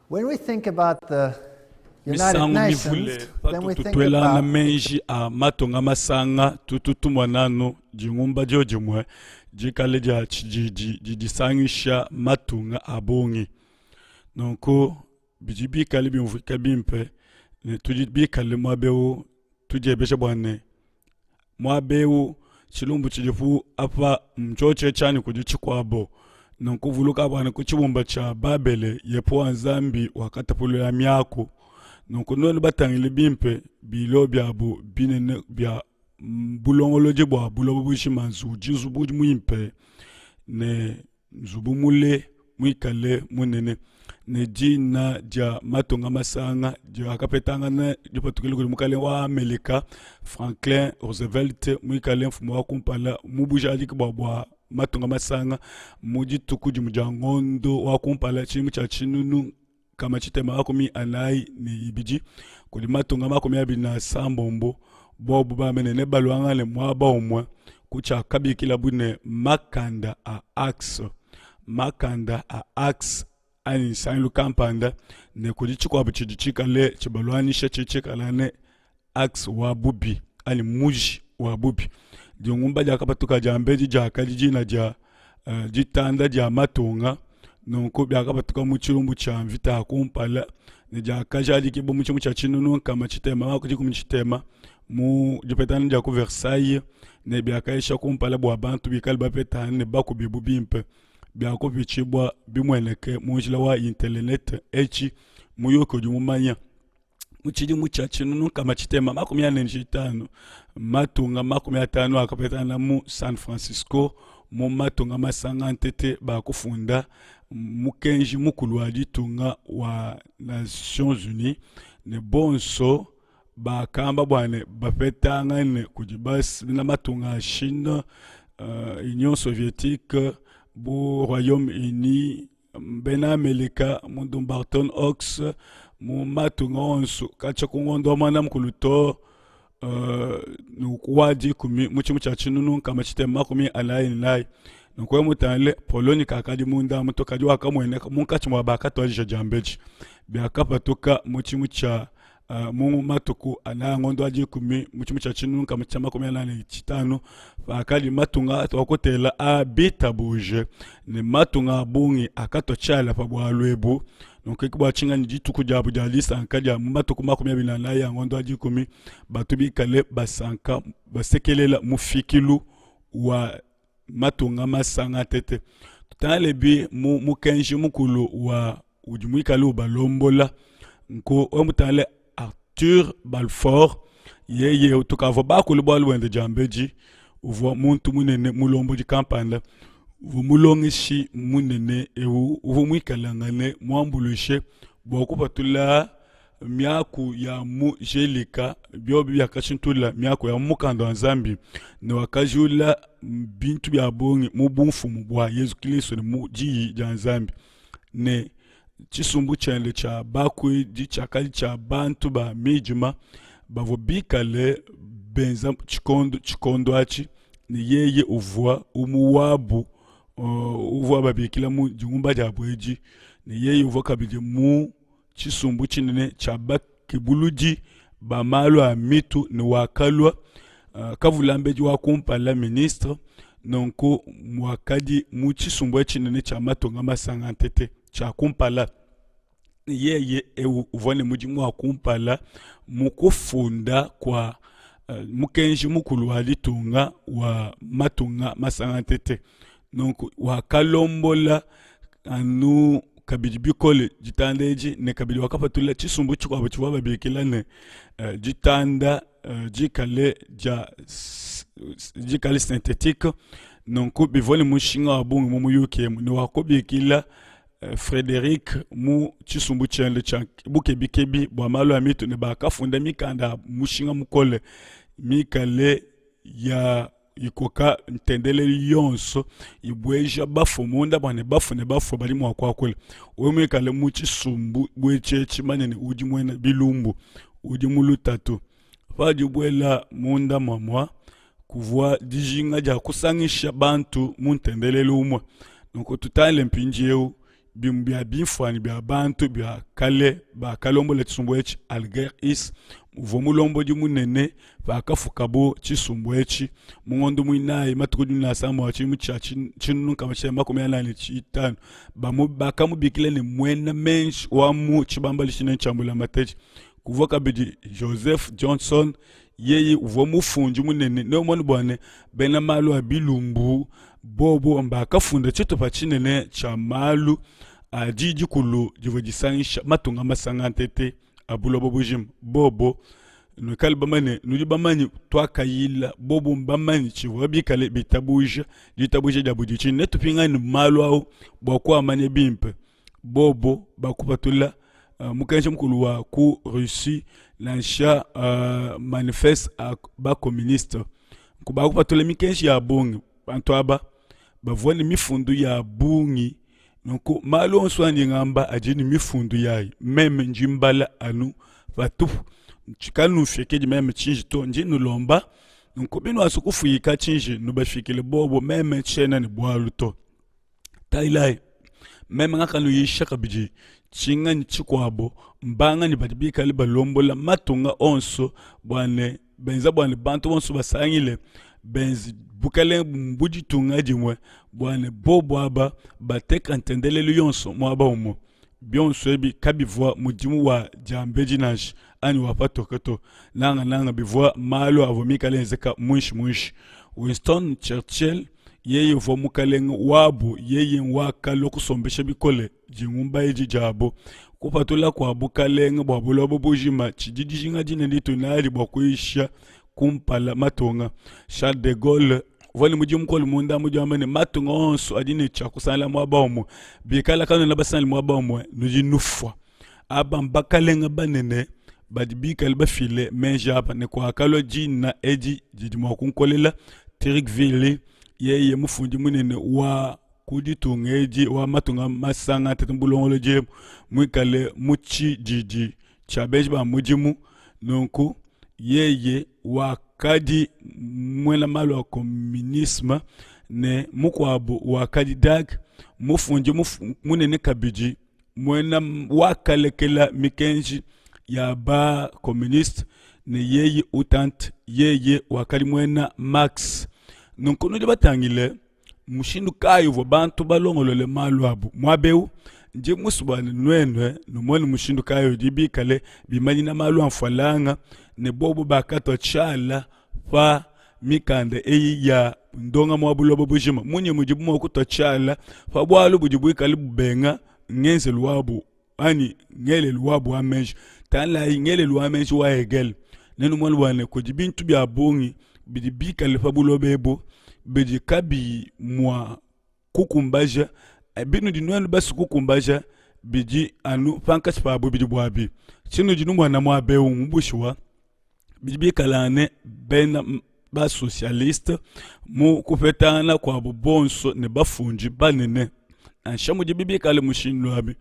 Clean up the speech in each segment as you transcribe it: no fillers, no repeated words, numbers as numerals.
When we think about the United Misangu Nations, mivule then we patutu think tuelangana about meji a matunga masanga, tutu tumona anu dingumba diodimue dikale dia tshididi didisangisha matunga a bungi. Nunku bidi bikale biumvuika bimpe ne tudi bikale muaba eu tudiebeja bua ne, Muaba eu tshilumbu tshidipu apa ntshiotshi anyi kudi tshikuabo? Nunku vuluka bua ne ku tshibumba tshia Babele Yehowa Nzambi wakatapulula miaku. Nunku nuenu batangile bimpe bilo biabu binene bia bulongolodi bua buloba bujima nzudi nzubu muimpe ne nzubu mule muikale munene ne dina dia matunga masanga diakapetangana dipatukile kudi mukalenge wa Amelika Franklin Roosevelt muikale mfumu wa kumpala mu bujadiki bua bua matunga masanga mu dituku dimue dia ngondo wa kumpala tshidimu tshia 1642 kudi matunga 26 bobu bambe ne nebaluangane muaba umue ku tshiakabikilabu ne makanda a axe makanda a axe anyi nsangilu kampanda ne kudi tshikuabu tshidi tshikale tshibaluanyisha tshidi tshikale ne axe wa bubi anyi muji wa bubi dingumba diakapatuka diambedi diakadi dina dia uh, ditanda dia matunga nunku biakapatuka mu tshilumbu tshia mvita ya kumpala ne diakajadikibua mu tshimu tshia 1630 mu dipetangana dia ku Versailles ne biakayisha kumpala bua bantu bikale bapetangana ne bakubibu bimpe biakupitshibua bimueneke mu njila wa intelenet etshi muyuki udi mumanya mu tshidimu tshia 1645 matunga 50 akapetangana mu San Francisco mu matunga masanga ntete bakufunda mukenji mukulu wa ditunga wa Nations Unies ne bonso bakamba bua ne bapetangane kudi bena matunga a Chine, uh, Union Soviétique, bu Royaume-Uni, bena Amelika mu Dumbarton Oaks mu matunga onso katshia ku ngondo wa muanda mukulu to uh, wa dikumi mu tshimu tshia 1444 nunku wewe mutangile Pologne kakadi munda amu to kadi wakamueneka munkatshi mua bakatuadija diambedi biakapatuka mu tshimu tshia uh, mu matuku anayi ngondo wa dikumi mu tshimu tshia 1445 pakadi matunga atuakutela a bitabuje ne matunga a bungi akatua tshiala pa bualu ebu nunku ke bua tshinganyi dituku diabu dia disanka dia mu matuku 24 a ngondo wa dikumi batu bikale basanka basekelela mufikilu wa matunga masanga tete tutangile bi mu mukenji mukulu wa udi muikale ubalombola nku mutangile Arthur Balfour yeye tukavua bakule bualu buende diambedi uvua muntu munene mulombodi kampanda uvua mulongeshi munene eu uvua muikalangane muambuluishe bua kupatula miaku ya mu Gelika biobi biakashintulula miaku ya mu mukanda wa Nzambi ne wakajula bintu bia bungi mu bumfumu bua Yezu Kristo ne mu diyi dia Nzambi ne tshisumbu tshiende tshia bakuidi tshiakadi tshia bantu ba midima bavua bikale benza tshikondo tshikondo atshi ne yeye uvua umue wabu uh, uvua babikila mu dingumba diabu edi ne yeye uvua kabidi mu tshisumbu tshinene tshia bakebuludi ba malu a mitu ne wakalua uh, kavulambedi wa kumpala ministre nunku wakadi mu tshisumbu tshinene tshia matunga masanga ntete tshia kumpala yeye eu uvua ne mudimu wa kumpala mu kufunda kua uh, mukenji mukulu wa ditunga wa matunga masanga ntete nunku wakalombola anu kabidi bikole ditanda edi ne kabidi wakapatula tshisumbu tshikuabu tshivua babikila ne uh, ditanda uh, dikale dia dikale synthétique nunku bivua ne mushinga wa bungi mu muyuki emu ne wakubikila eh, Frederic mu tshisumbu tshiende tshia bukebikebi bua malu a mitu ne bakafunda mikanda ya mushinga mukole mikale ya ikoka ntendelelu yonso ibueja bafu munda bua ne bafu ne bafu badi mua kuakula wewe muikale mu tshisumbu buetshi manya ne udi muena bilumbu udi mu lutatu padi ubuela munda muamua kuvua dijinga dia kusangisha bantu mu ntendelelu umue nunku tutangile mpindieu. Bimue bia bimfuanyi bia bantu bia kale bakalombola tshisumbu etshi, Alger His uvua mulombodi munene pakafukabu tshisumbu etshi mu ngondo muinayi matuku 13 wa tshidimu tshia 1945. Bakamubikila ne, muena meji wa mu tshibambalu tshinene tshia mbulamatadi. Kuvua kabidi Joseph Johnson, yeye uvua mufundi munene. Neumone bua ne, bena malu a bilumbu bobu mbakafunda tshitupa tshinene tshia malu a diyi dikulu divua disangisha matunga masanga ntete a buloba bujima. Bobo nuikale bamanye, nudi bamanye tuakayila, bobu mbamanye tshivua bikale bitabuja, ditabuja diabu didi tshinyi. Netupingane malu au bua kuamanya bimpe. Bobo bakupatula mukenji mukulu wa ku Russie nansha manifeste a ba communiste bakupatula mikenji ya bungi. Bantu aba bavua ne mifundu ya bungi, nunku malu onso andi ngamba adi ne mifundu yayi. Meme ndi mbala anu patupu, kanufikidi meme tshinji to, ndi nulomba nunku binuasu kufuika tshinji nubafikile bobo, meme tshiena ne bualu to. Tangilayi, meme ngakanuyisha kabidi tshinganyi tshikuabo, mbanganyi badi bikale balombola matunga onso bua ne benza bua ne bantu bonso basangile benze bukalenge bu ditunga dimue bua ne bobu aba bateka ntendelelu yonso muaba umue. Bionso ebi kabivua mudimu wa diambedi nansha anyi wa patoke to, nangananga bivua malu avua mikale enzeka muinshi muinshi. Winston Churchill yeye uvua mukalenge wabu, yeye wakalua kusombesha bikole dingumba edi diabu. Kupatula kua bukalenge bua buloba bujima tshidi dijinga dinene ditu nadi bua kuyisha kumpala matunga. Charles de Gaulle uvua ne mudimu mukole munda mu diamba ne, matunga onso adi ne tshia kusangila muaba umue, bikala kanuena basangile muaba umue nudi nufua. Aba mbakalenge banene badi bikale bafile meji apa ne kuakalua dina edi didi mua kunkolela. Trygve yeye mufundi munene wa ku ditunga edi wa matunga masanga atatu mu bulongolodi ebu muikale mu tshididi tshia benji ba mudimu nunku yeye wakadi muena malu a communisme ne mukuabu wakadi Dag mufundi munene kabidi muena wakalekela mikenji ya ba communiste ne yeye utante yeye wakadi muena Marx. Nunku nudi batangile mushindu kayi uvua bantu balongolole malu abu muaba eu. Ndi musue bua ne nuenu numone mushindu kayi udi bikale bimanyina malu a mfualanga ne bobu bakatua tshiala pa mikanda eyi ya ndongamu wa buloba bujima. Mmunyi mudibu mua kutua tshiala pa bualu budi buikale bubenga ngenzelu wabu anyi ngelelu wabu wa meji? Tangilayi ngelelu wa meji wa Hegel, nenumone bua ne, kudi bintu bia bungi bidi bikale pa buloba ebu bidi kabiyi mua kukumbaja binudi nuenu basue kukumbaja bidi anu pankatshi pa bubidi buabi. Tshinudi numona muaba eu mu bushuwa bidi bikala ne bena ba socialiste mu kupetangana kuabu bonso ne bafundi banene nansha mudibi bikale mushindu abi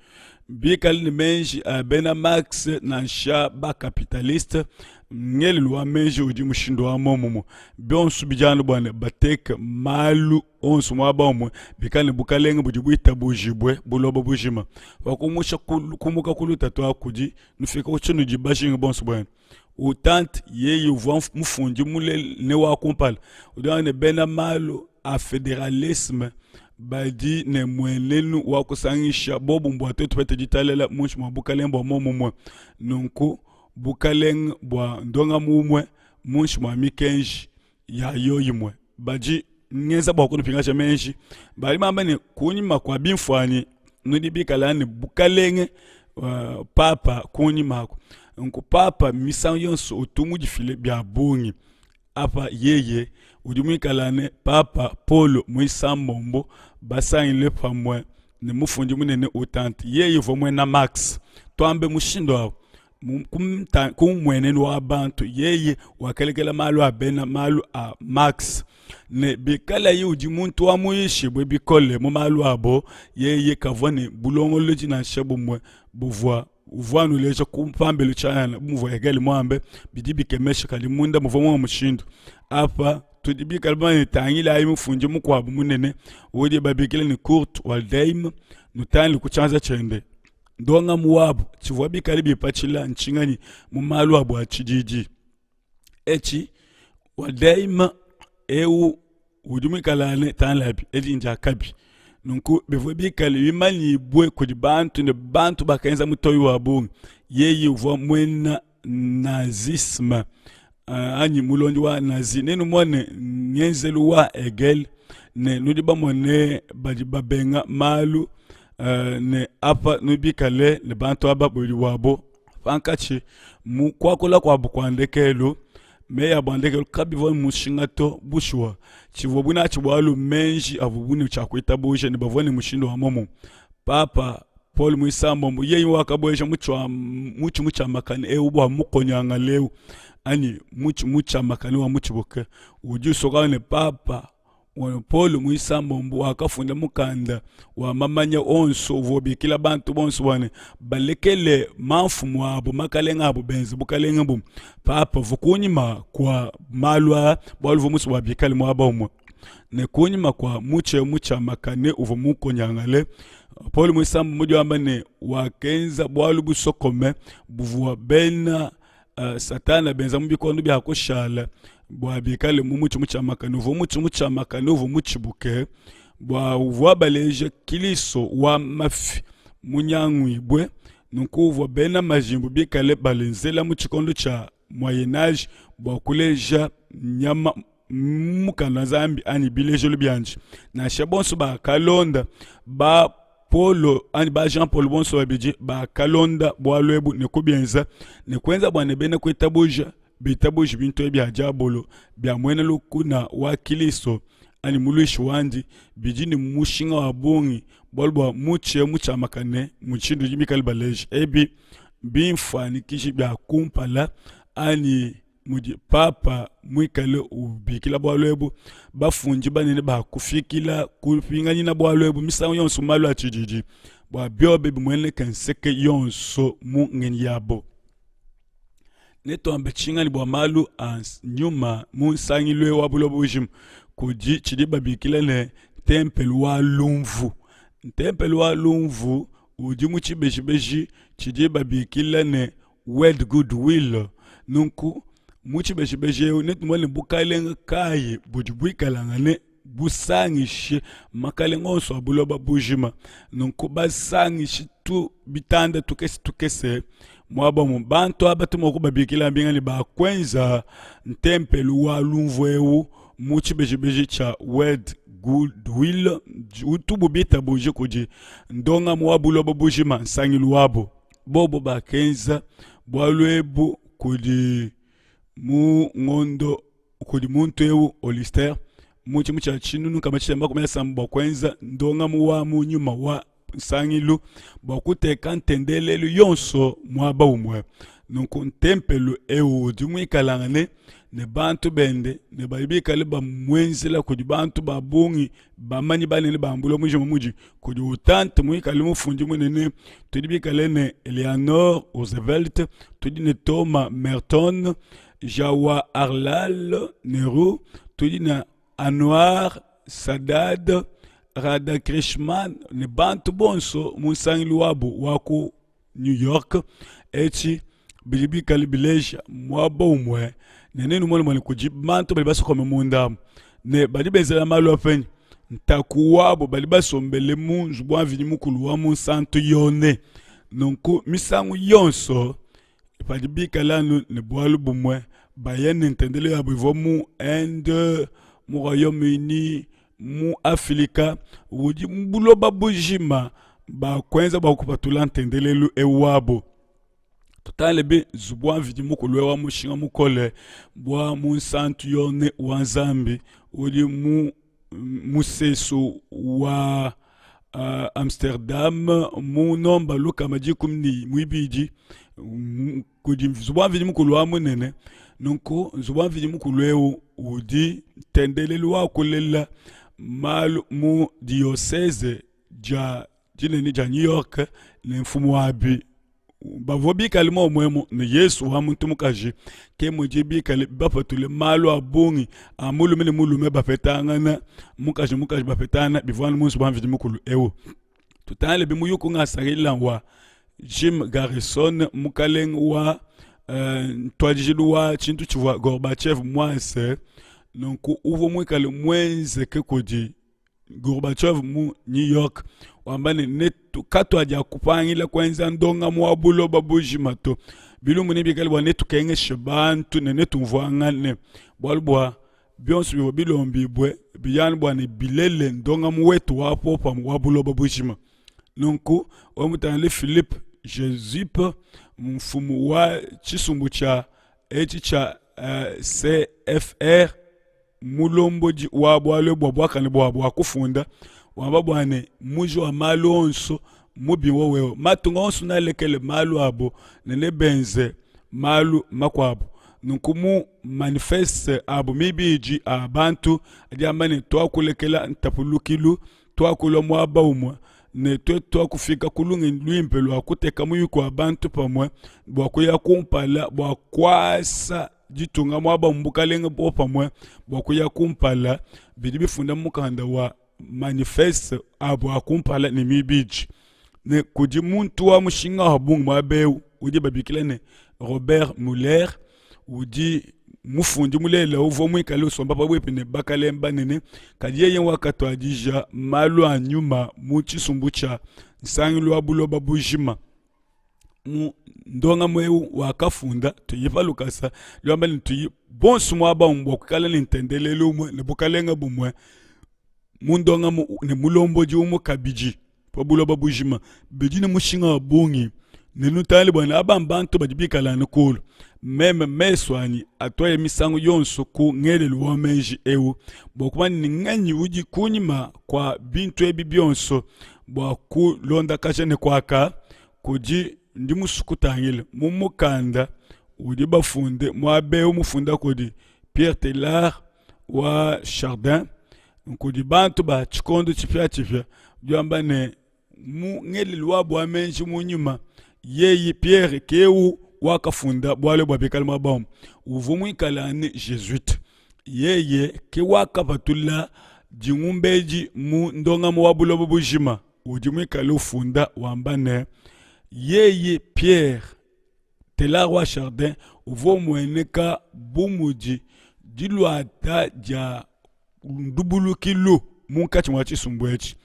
bikale ne meji a bena Marx nansha ba capitaliste ngelelu wa meji udi mushindu wa muomumue bionso bidi anu bua ne bateke malu onso muaba umue bikale ne bukalenge budi buitabujibue buloba bujima pa kumusha kumuka ku lutatu akudi nufika ku tshinudi bajinga bonso buenu utante yeye uvua mufundi munene wa kumpala udi wamba ne bena malu a federalisme badi ne mmuenenu wa kusangisha bobu bua tuetu tupete ditalala muinshi mua bukalenge bua muomumue nunku bukalenge bua ndongamu umue muinshi mua mikenji ya yoyimue badi ngenza bua kunupingaja meji badi bamba ne kunyima kua bimfuanyi nudi bikala ne bukalenge papa kunyima aku nunku papa misangu yonso utu mudifile bia bungi apa yeye udi muikala ne papa Paulo muisambombo basangile pamue ne mufundi munene utante yeye uvua muena Marx tuambe mushindu au ku mmuenenu wa bantu yeye wakalekela malu a bena malu a Marx ne bikalaye udi muntu wa muyishibue bikole mu malu abo yeye kavua ne bulongolodi nansha bumue buvua. Uvua anu uleja ku pambelu tshianana bu muvua Hegel muambe, bidi bikemesha, kadi munda muvua munga mushindu. Apa tudi bikale bamanye ne, tangilayi mufundi mukuabu munene udi babikila ne Kurt Waldheim, nutangile ku tshianza tshiende. Ndongamu wabu, tshivua bikale bipatshila ntshinganyi mu malu abu a tshididi? Etshi Waldheim eu udi muikale ne tangilabi, edi ndiakabi. Nunku bivua bikale bimanyibue kudi bantu ne bantu bakenza mutoyi wa bungi. Yeye uvua muena nazisme uh, anyi mulondi wa nazi. Nenumone ngenzelu wa Hegel ne nudi bamone badi babenga malu uh, ne apa nubikale ne bantu aba bubidi buabo pankatshi mu kuakula kuabu kua ndekelu meyi abu a ndekelu kabivua ne mushinga to. Bushuwa, tshivuabu natshi bualu meji avuabu ne tshia kuitabuja ne bavua ne mushindu wa muomumue. Papa Paul muisambombo yeye wakabueja mutshi mutshiamakane eu bua mukonyangale eu anyi mutshi mutshiamakane wa mutshibuke udi usokoka ne Papa Paul muisambombo wakafunda mukanda wa mamanya onso uvua ubikila bantu bonso bua ne balekele mamfumu abu makalenga abu benze bukalenge bumue. Papa uvua kunyima kua malu aa bualu uvua musue bua bikale muaba umue ne kunyima kua mutshi eu mutshiamakane uvua mukonyangale. Paul muisambombo udi wamba ne wakenza bualu busokome buvua bena Satana benza mu bikondo bia kushala bua bikale mu mutshi mutshiamakane. Uvua mutshi mutshiamakane uvua mutshibuke bua uvua baleja Kilisto wa mafi munyanguibue. Nunku uvua bena majimbu bikale balenzela mu tshikondo tshia Moyen Age bua kuleja nyama mukanda wa Nzambi anyi bilejelu biandi. Nansha bonso bakalonda ba Paulo anyi ba Jean Paul bonso babidi bakalonda bualu ebu ne kubienza ne kuenza bua ne bena kuitabuja bitabuje bintu ebi bia diabolo bia muena lukuna wa Kilisto anyi muluishi wandi bidi ne mushinga wa bungi bualu bua mutshi eu mutshiamakane mushindu udi mikale baleja ebi bimfuanyikiji bia kumpala anyi mudi papa muikale ubikila bualu ebu bafundi banene bakufikila kupinganyina bualu ebu misangu yonso malu a tshididi bua biobi bimueneke nseke yonso mu ngenyi yabo. Netuambe tshinganyi bua malu a nyuma mu nsangilu wa buloba bujima kudi tshidi babikila ne ntempelo wa lumvu. Ntempelo wa lumvu udi mu tshibejibeji tshidi babikila ne World Goodwill. Nunku mu tshibejibeji eu netumone bukalenge kayi budi buikalangane busangishe makalenge onso a buloba bujima. Nunku basangishi tu bitanda tukese tukese muaba mu bantu aba tumua kubabikila mbinga ne bakuenza ntempelu wa lumvu eu mu tshibejibeji tshia World Goodwill utubu bitabuje kudi ndongamu wa buloba bujima nsangilu wabo. Bobo bakenza bualu ebu kudi mu ngondo kudi muntu eu Hollister mu tshimu tshia tshinunu kama tshitamba kumenya samba bua kuenza ndongamu wa mu nyuma wa nsangilu bua kuteka ntendelelu yonso muaba umue. Nunku ntempelo eu udi muikalangane ne bantu bende ne badi bikale bamuenzela kudi bantu ba bungi bamanyi banene ba mbula mujima mudi kudi utante muikale mufundi munene tudi bikale ne Eleanor Roosevelt tudi ne Thomas Merton Jawaharlal Nehru tudi ne Anwar Sadat Radhakrishnan ne bantu bonso mu nsangilu wabu wa ku New York etshi bidi bikale bileja muaba umue ne nenumone kudi bantu badi basokome munda ne badi benzela malu a penyi ntaku wabo badi basombele mu nzubu wa Mvidi Mukulu wa Munsantu Yone. Nunku misangu yonso padi bikale anu ne bualu bumue baya ne ntendelelu yabu ivua mu Inde, mu Royaume-Uni, mu Afilika udi mu buloba bujima bakuenza bua kupatula ntendelelu eu wabo. Tutale be nzubu wa Mvidi Mukulu wa mushinga mukole bua Munsantu Yone wa Nzambi udi mu musesu wa Amsterdam mu nomba lukama dikumi ne muibidi kudi nzubu wa Mvidi Mukulu wa munene. Nunku nzubu wa Mvidi Mukulu eu udi ntendelelu wa kulela malu mu diocese dia dinene dia New York ne mfumu wabi. Bavua bikale muomuemu ne Yesu wa muntu mukaji, ke mudi bikale bapatule malu a bungi a mulume ne mulume bapetangana, mukaji ne mukaji bapetangana, bivua anu mu nzubu wa Mvidi Mukulu eu. Tutangile bi muyuki ungasakidila wa Jim Garrison, mukalenge wa ntuadijilu wa tshintu tshivua Gorbachev muase, nunku uvua muikale muenzeke kudi Gorbachev mu New York wamba ne, ne katuadiakupangila kuenza ndongamu wa buloba bujima to. Bilumbu nebikale bua netukengeshe bantu ne netumvuangane bualu bua bionso bivua bilombibue bidi anu bua ne bilele ndongamu wetu wa popamue wa buloba bujima. Nunku wewe mutangile Philippe Jesup mfumu wa tshisumbu tshia etshi tshia CFR mulombodi wa bualu bua buakane bua bua kufunda wamba bua ne muji wa malu onso mubi wowewo matunga onso nalekele malu abo ne nebenze malu makuabu nunku mu manifeste abu mibidi a bantu adi amba ne tuakulekela ntapulukilu tuakulua muaba umue ne tuetu tuakufika ku lungenyi luimpe lua kuteka muyuki wa bantu pamue bua kuya kumpala bua kuasa ditunga muaba mu bukalenge popamue bua kuya kumpala bidi bifunda mu mukanda wa manifeste abu a kumpala ne mibidi ne kudi muntu wa mushinga wa bungi muaba eu udi babikila ne Robert Muller udi mufundi mulelela uvua muikale usomba pabuipi ne bakalenge banene kadi yeye wakatuadija malu a nyuma mu tshisumbu tshia nsangilu wa buloba bujima mu ndongamu eu wakafunda tuyi pa lukasa luamba ne tuyi bonso muaba umue bua kuikala ne ntendelelu umue ne bukalenge bumue mu ndongamu ne mulombodi umue kabidi pa buloba bujima bidi ne mushinga wa bungi ne nutangile bua ne aba mbantu badi bikale anu kulu meme mesu anyi atuaye misangu yonso ku ngelelu wa meji eu bua kumanya ne nganyi udi kunyima kua bintu ebi bionso bua kulondakaja ne kuaka kudi ndi musue kutangila mu mukanda udi bafunde muaba eu mufunda kudi Pierre Teilhard wa Chardin kudi bantu ba tshikondo tshipiatshipia udi wamba ne mu ngelelu wabu wa meji mu nyuma yeye Pierre kewu wakafunda bualu bua bikale muaba umue uvua muikale anu Jesuite yeye ke wakapatula dingumba edi mu ndongamu wa buloba bujima udi muikale ufunda wamba ne yeye Pierre Teilhard wa Chardin uvua umueneka bu mudi diluata dia ndubulukilu munkatshi mua tshisumbu etshi.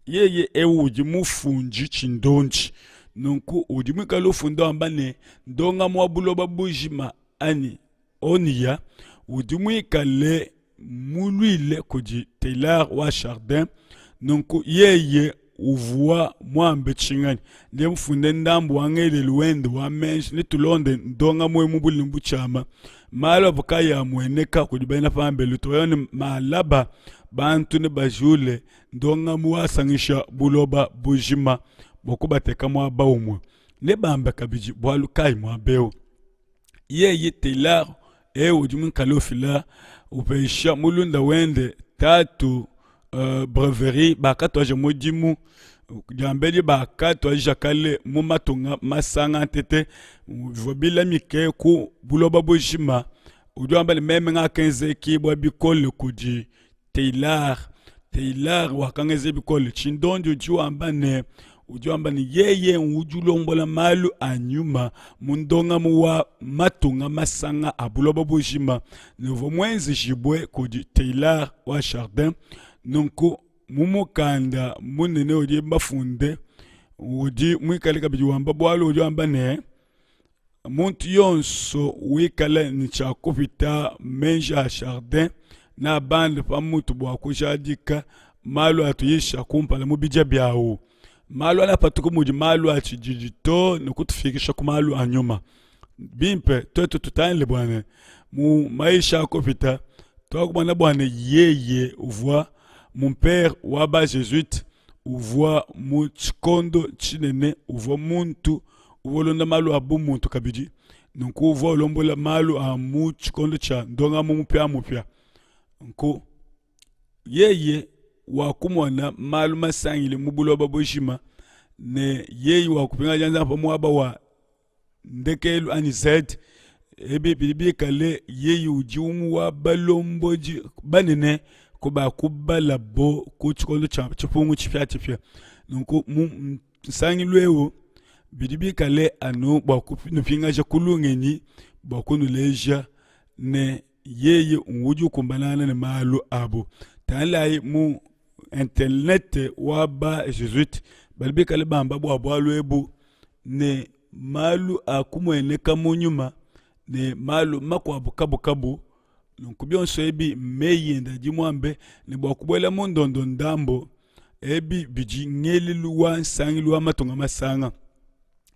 Yeye eu udi mufundi tshindondi, nunku udi muikale ufunda wamba ne, ndongamu wa buloba bujima anyi Onia udi muikale muluile kudi Teilhard wa Chardin, nunku yeye uvua muambe tshinganyi? Ndiye mufunde ndambu wa ngelelu wende wa meji ne tulonde ndongamu eu mu bunene butshiama. Malu avua kayi amueneka kudi bena pambelu too ne malaba bantu nebajule ndongamu wasangisha buloba bujima bua kubateka muaba umue. Nebambe kabidi bualu kayi muaba eu? Yeye Teilhard eu udi muikale ufila upesha mulunda wende tatu breverie bakatuadija mudimu diambedi bakatuadija kale mu matunga masanga ntete bivua bilamike ku buloba bujima udi wamba ne meme ngakenzekibua bikole kudi Teilhard Teilhard wakangenza bikole tshindondi udi wamba ne udi wamba ne yeye udi ulombola malu a nyuma mu ndongamu wa matunga masanga a buloba bujima ne uvua muenzejibue kudi Teilhard wa Chardin nunku mu mukanda munene udi bafunde udi muikale kabidi wamba bualu udi wamba ne Muntu yonso wikale ne tshia kupita meji a Chardin neabande pa mutu bua kujadika malu atuyisha kumpala mu bidia biawu. Malu adi apatuka mudi malu a tshididi to ne kutufikisha ku malu a nyuma. Bimpe tuetu tutangile bua ne mu mayisha a kupita tuakumona bua ne yeye uvua mumpere wa ba Jesuite uvua mu tshikondo tshinene uvua muntu uvua ulonda malu a bumuntu kabidi nunku uvua ulombola malu a mu tshikondo tshia ndongamu mupiamupia nku yeye wakumona malu masangile mu buloba bujima ne yeye wakupingaja Nzambi pa muaba wa. ndekelu anyi Z ebi bidi bikale yeye udi umue wa balombodi banene ku bakubalabo ku tshikondo tshia tshipungu tshipiatshipia. Nunku mu nsangilu eu bidi bikale anu bua kunupingaja ku lungenyi bua kunuleja ne yeye udi ukumbanangana ne malu abu. Tangilayi mu internet wa ba jesuite badi bikale bamba bua bualu ebu ne malu a kumueneka mu nyuma ne malu makuabu kabukabu. Nunku bionso ebi meyi ende adi muambe ne bua kubuela mu ndondo ndambo ebi bidi ngelelu wa nsangilu wa matunga masanga.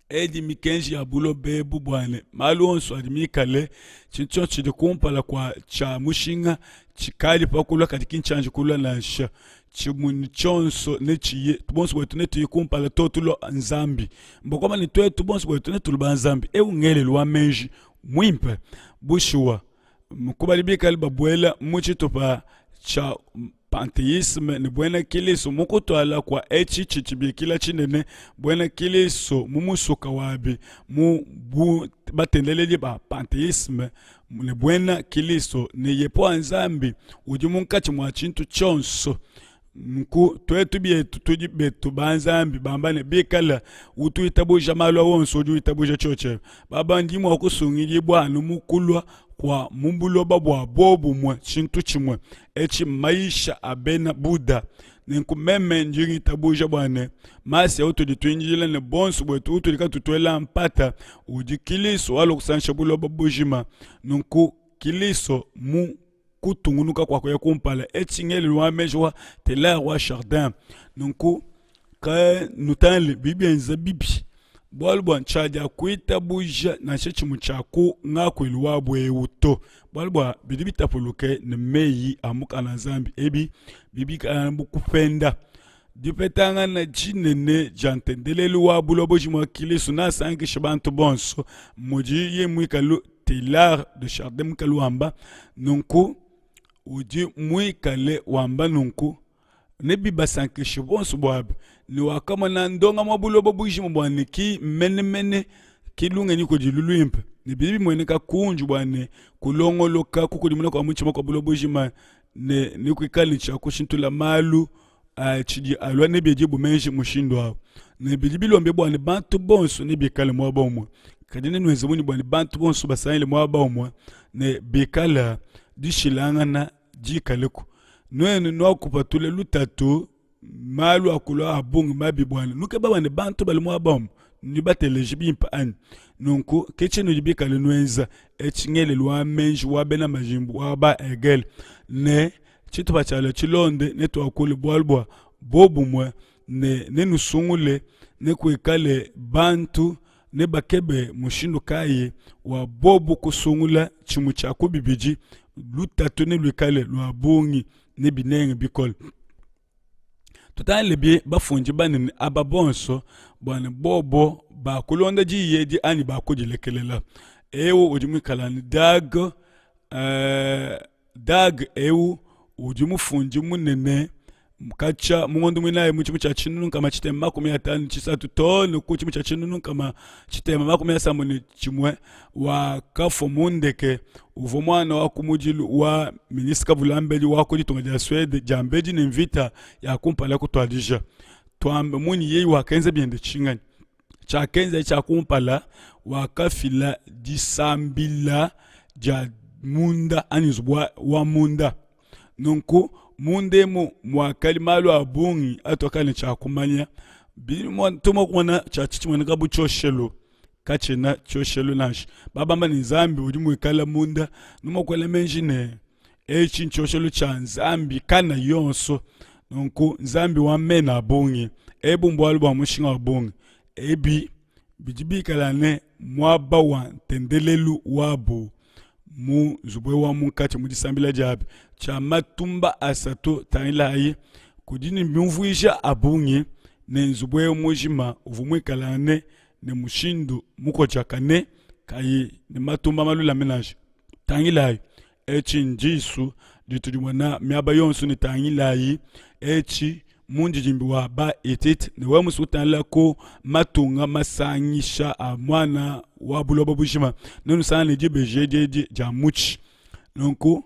Edi mikenji ya buloba ebu bua ne malu onso adi mikale tshintu tshionso tshidi kumpala kua tshia mushinga tshikadi pa kulua kadi ki ntshianji kulua nansha. Tshimunyi tshionso netshiye bonso buetu netuye kumpala to tulua Nzambi. Mbua kuamba ne tuetu bonso buetu netulue ba Nzambi. Eu ngelelu wa meji muimpe bushuwa. Ku badi bikale babuela mu tshitupa tshia pantheisme ne buena kilisto mu kutuala kua etshi tshitshibikila tshinene buena kilisto mu musuka wabi mu bu batendeledi ba pantheisme ne buena kilisto ne Yepowa Nzambi udi munkatshi mua tshintu tshionso. Nunku tuetu bietu tudi betu ba Nzambi bamba ne bikala utuitabuja malu a wonso udi witabuja tshiotshebe baba ndi mua kusungidibua anu mu kulua kua mu buloba bua buobumue tshintu tshimue etshi maisha a bena Buddha. Nenku meme ndi ngitabuja bua ne masiya utudi tuindila ne bonso buetu utudi katutuela mpata udi Kilisto walua kusankisha buloba bujima. Nunku Kilisto mu kutungunuka kua kuya kumpala etshi ngelelu wa meji wa Teilhard wa Chardin. Nunku ka nutangile bidi bienza bibi bualu bua ntshiadia kuitabuja nansha tshimue tshia ku ngakuilu wabu eu to, bualu bua bidi bitapuluke ne meyi a mukanda Nzambi ebi bibikala bu kupenda dipetangana dinene dia ntendelelu wa bulombodi mua Kilisto nasankishe bantu bonso mudiye muikale Teilhard de Chardin muikale wamba nunku, udi muikale wamba nunku nebibasankishe bonso buabu ne wakamona ndongamu wa buloba bujima bua ne ki menemene ki lungenyi kudi luimpe ne bidi bimueneka kundi bua ne kulongoloka kukudimuna kua mutshima kua buloba bujima ne nekuikale ne tshia kushintula malu tshidi alua ne bidi meji mushindu au ne bidi bilombe bua ne bantu bonso nebikale muaba umue kadi nenuenze munyi bua ne bantu bonso basangile muaba umue ne bikala dishilangana dikaleku nuenu nuakupatula lutatu malu akulua a bungi mabi bua ne nukeba bua ne bantu bali muaba umue nudi bateleji bimpe anyi nunku ke tshinudi bikale nuenza etshi ngelelu wa meji wa bena majimbu wa ba Hegel ne tshitupa tshialua tshilonde netuakule bualu bua buobumue ne nenusungule nekuikale bantu nebakebe mushindu kayi wa bobu kusungula tshimue tshia ku bibidi lutatu neluikale lua bungi ne binenge bikole tutangile bi bafundi banene aba bonso bua ne bobo bakulonda diyi edi anyi bakudilekelela eu udi muikala ne dag Dag eu udi mufundi munene katshia mu ngondo muinayi mu tshimu tshia 1653 too ne ku tshimu tshia 1661 wakafua mu ndeke. Uvua muana wa kumudilu wa ministre kavulambedi wa ku ditunga dia Suede diambedi ne mvita ya kumpala kutuadija. Tuambe munyi yeye wakenza biende tshinganyi? Tshiakenzaye tshia kumpala, wakafila disambila dia munda anyi nzubu wa munda. Nunku munda emu muakadi malu a bungi atuakadi ne tshia kumanya. Tumua kumona tshia tshimueneka bu tshioshelu katshiena tshioshelu nansha. Babamba ne Nzambi udi muikale munda, nudi kuela meji ne etshi ntshioshelu tshia Nzambi kana yonso. Nunku Nzambi wa mena a bungi, ebu mbualu bua mushinga wa bungi. Ebi bidi bikala ne muaba wa ntendelelu wabu mu nzubu wa munkatshi mu disambila diabi tshia matumba asatu. Tangilayi, kudi ne miumvuija a bungi ne nzubu eu mujima uvua muikalangane ne mushindu mukotshiakane kayi ne matumba malulame nansha. Tangilayi, etshi ndisu ditu dimona miaba yonso ne tangilayi etshi. Mundidimbi wa ba Hittite ne wewe musue kutangila ku matunga masangisha a muana wa buloba bujima, nenusangane dibeji edi edi dia mutshi. Nunku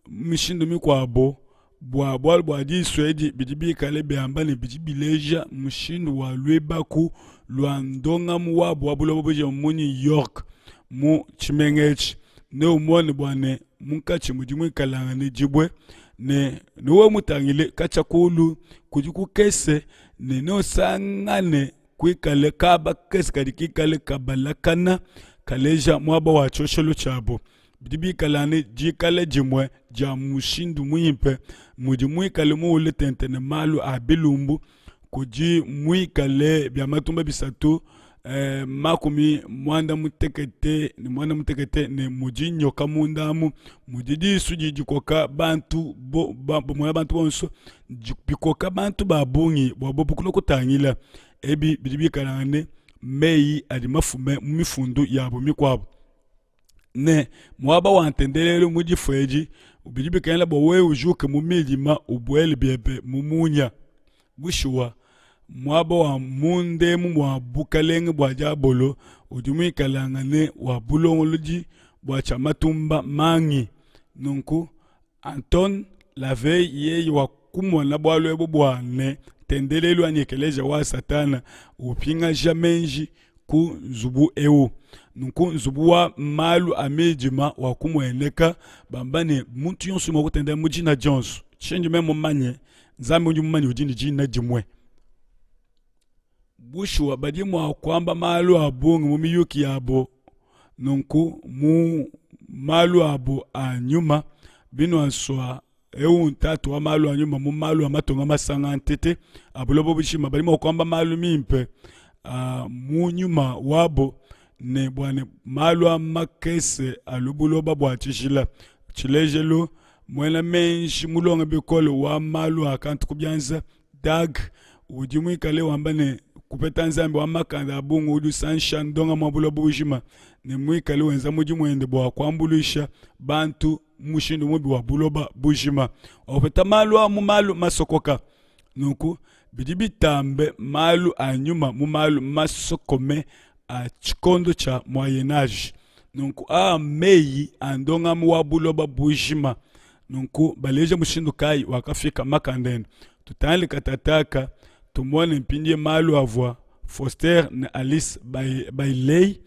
mishindu mikuabo bua bualu bua disu edi bidi bikale biamba ne bidi bileja mushindu wa luibaku lua ndongamu wabu wa buloba bujima mu New York mu tshimenga etshi. Neumone bua ne munkatshi mudi muikalangane dibue ne wewe mutangile katshia kulu kudi kukese ne neusangane kuikale kaba kakese kadi kikale kabalakana kaleja muaba wa tshioshelu tshiabu. Bidi bikala ne dikala dimue dia mushindu muimpe mudi muikale muwule tente ne malu a bilumbu kudi muikale bia matumba bisatu eh, makumi muanda mutekete ne muanda mutekete ne mudi nyoka munda amu mudi disu didi dikoka bantu bo, ba, bamona bantu bonso bikoka bantu ba bungi bua bobu kulua kutangila ebi bidi bikalangane meyi adi mafume mu mifundu yabu mikuabu ne muaba wa ntendelelu mu difua edi bidi bikengela bua wewe ujuke mu midima ubuele biebe mu munya. Bushuwa, muaba wa munda emu mua bukalenge bua Diabolo udi muikalangane wa bulongolodi bua tshia matumba mangi. Nunku, Anton LaVey yeye wakumona bualu ebu bua ne, ntendelelu anyi ekeleziya wa Satana upingaja meji ku nzubu eu. Nunku nzubu wa malu a midima wakumueneka, bamba ne, muntu yonso mua kutendelela mu dina dionso. Tshindi meme mumanye, Nzambi udi mumanye udi ne dina dimue. Bushuwa badi mua kuamba malu a bungi mu miyuki yabo nunku mu malu abo a nyuma binuasua eu ntatu wa malu a nyuma mu malu a matunga masanga ntete a buloba bujima badi mua kuamba malu mimpe a mu nyuma wabo ne bua ne malu a makese a buloba bua tshijila tshilejelu muena meji mulonge bikole wa malu a kantu ku bianza Doug udi muikale wamba ne, kupeta Nzambi wa makanda a bungi udi usankisha ndongamu wa buloba bujima ne muikale wenza mudimu wende bua kuambuluisha bantu mu mushindu mubi wa buloba bujima wa kupeta malu a mu malu masokoka. Nunku bidi bitambe malu a nyuma mu malu masokome a tshikondo tshia Moyen Age. Nunku aa mmeyi a ndongamu wa buloba bujima. Nunku baleja mushindu kayi wakafika makanda ende. Tutangile katataka tumone mpindieu malu avua Foster ne Alice Bailey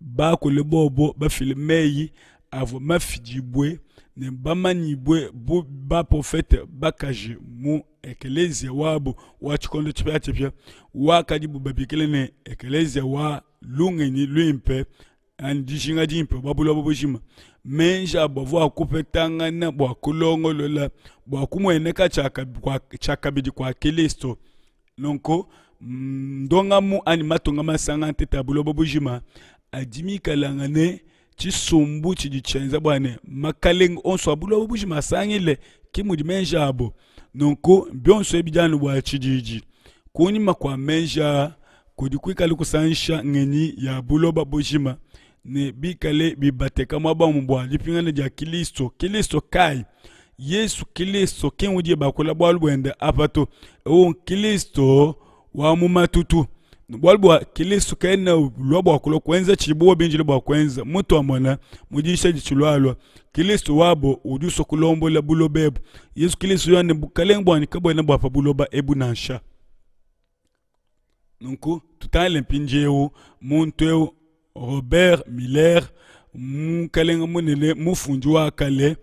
bakule bobo bafile meyi avua mafidibue ne bamanyibue bu baprofete bakaji mu ekeleziya wabu wa tshikondo tshipiatshipia wakadibu babikila ne, ekeleziya wa lungenyi luimpe anyi dijinga dimpe bua buloba bujima. Meji abu avua a kupetangana bua kulongolola bua kumueneka tshiakabidi kua Kilisto. Nunku ndongamu anyi matunga masanga ntete a buloba bujima adi mikalangane tshisumbu tshidi tshienza bua ne makalenge onso a buloba bujima asangile, ke mudi meji abu. Nunku bionso ebi anu bua tshididi. Kunyima kua meji aa kudi kuikale kusangisha ngenyi ya buloba bujima ne bikale bibateka muaba umue bua dipingana dia Kilisto. Kilisto kayi? Yesu Kilisto ki ngudi bakula bualu buende apa to. Eu Kilisto wa mu matutu. Bualu bua Kilisto kena ulua bua kulua kuenza tshidibo bindile bua kuenza. Mutuamona mu diyisha ditshilualua. Kilisto wabo udi usua kulombola buloba ebu. Yesu Kilisto yone bukalenge buanyi kabuena bua pa buloba ebu nansha. Nunku tutangile mpindieu muntu eu Robert Miller, mukalenge munene mufundi wa kale,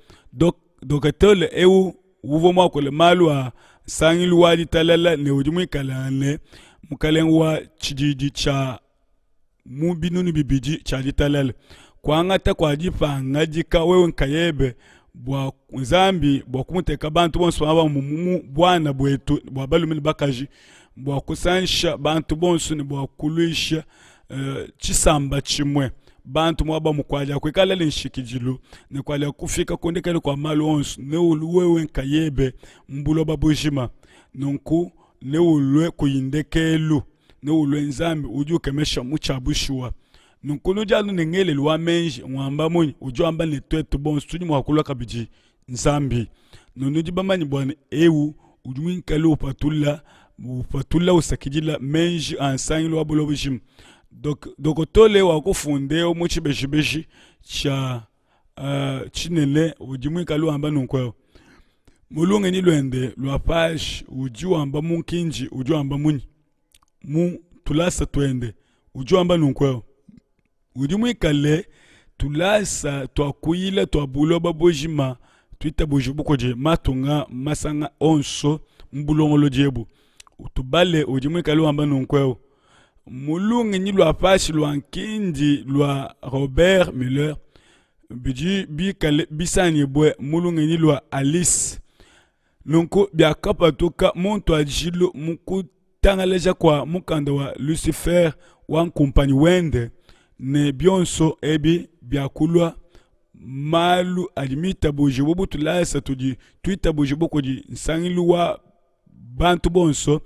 dokotele eu uvua muakule malu a nsangilu wa ditalala ne udi muikale ne mukalenge wa tshididi tshia mu binunu bibidi tshia ditalala. Kuangata kua dipangadika wewe nkayebe bua Nzambi bua kumuteka bantu bonso aba mu buana buetu bua balume ne bakaji bua kusankisha bantu bonso ne bua kuluisha uh, tshisamba tshimue bantu muaba mukualia kuikala ne nshikidilu ne kualia kufika ku ndekelu kua malu onso ne wewe nkayebe mu buloba bujima nunku neulue kuyi ndekelu neulue Nzambi udi ukemesha mu tshia bushuwa. Nunku nudi anu ne ngelelu wa meji wamba munyi? Udi wamba ne tuetu bonso tudi mua kulua kabidi Nzambi. Nudi bamanye bua ne eu udi muikale upatula upatula usakidila menji a nsangilu wa buloba bujima. Dokotole wakufunda eu mu tshibejibeji tshia tshinene udi muikale wamba nunku eu mu lungenyi luende lua pashi udi wamba mu nkindi udi wamba munyi mu tulasa tuende udi wamba nunku eu udi muikale tulasa tua kuyila tua buloba bujima tuitabuja kudi matunga masanga onso mu bulongolodi ebu utubale udi muikale wamba nunku eu mu lungenyi lua pashi lua nkindi lua Robert Muller bidi bikale bisangibue mu lungenyi lua Alice. Nunku biakapatuka mu ntuadijilu mu kutangalaja kua mukanda wa Lucifer wa nkumpanyi wende, ne bionso ebi biakulua malu adi mitabujibue bu tulasa tudi tuitabujibue kudi nsangilu wa bantu bonso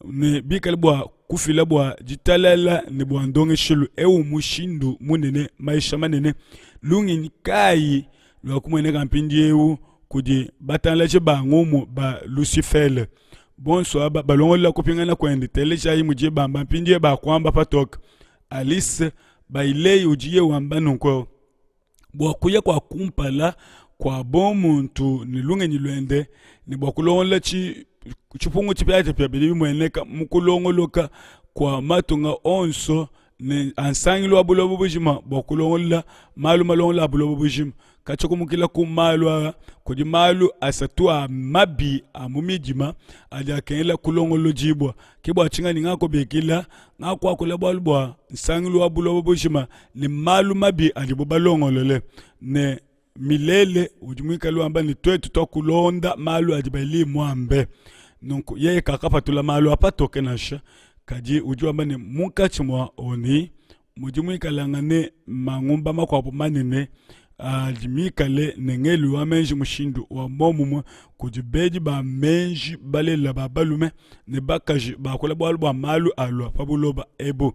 ne bikale bua kufila bua ditalala ne bua ndongeshilu eu mushindu munene maisha manene lungenyi kayi lua kumueneka mpindieu kudi batangalaji ba ngumu ba lusifele bonso aba balongolola kupingana kuende telejayi mudiye bamba mpindieu bakuamba patoke alice bailey udiye wamba nunku bua kuya kua kumpala kua bumuntu ne lungenyi luende ne bua kulongolola tshipungu tshipiatshipia bidi bimueneka mu kulongoloka kua matunga onso ne a nsangilu wa buloba bujima bua kulongolola malu malongolola a buloba bujima. Katshia kumukila ku malu aa kudi malu asatu a mabi a mu midima adi akengela kulongolodibua. Ke bua tshinganyi ngakubikila, ngakuakula bualu bua nsangilu wa buloba bujima ne malu mabi adibu balongolole ne Milele udi muikale wamba ne tuetu tuakulonda malu adi Bailey muambe. Nunku yeye kakapatula malu a patoke nansha, kadi udi wamba ne munkatshi mua ONU mudi muikalangane mangumba makuabu manene adi mikale ne ngelu wa meji mushindu wa muomumue kudi bedi ba meji balelela ba balume ne bakaji bakula bualu bua malu alua pa buloba ebu.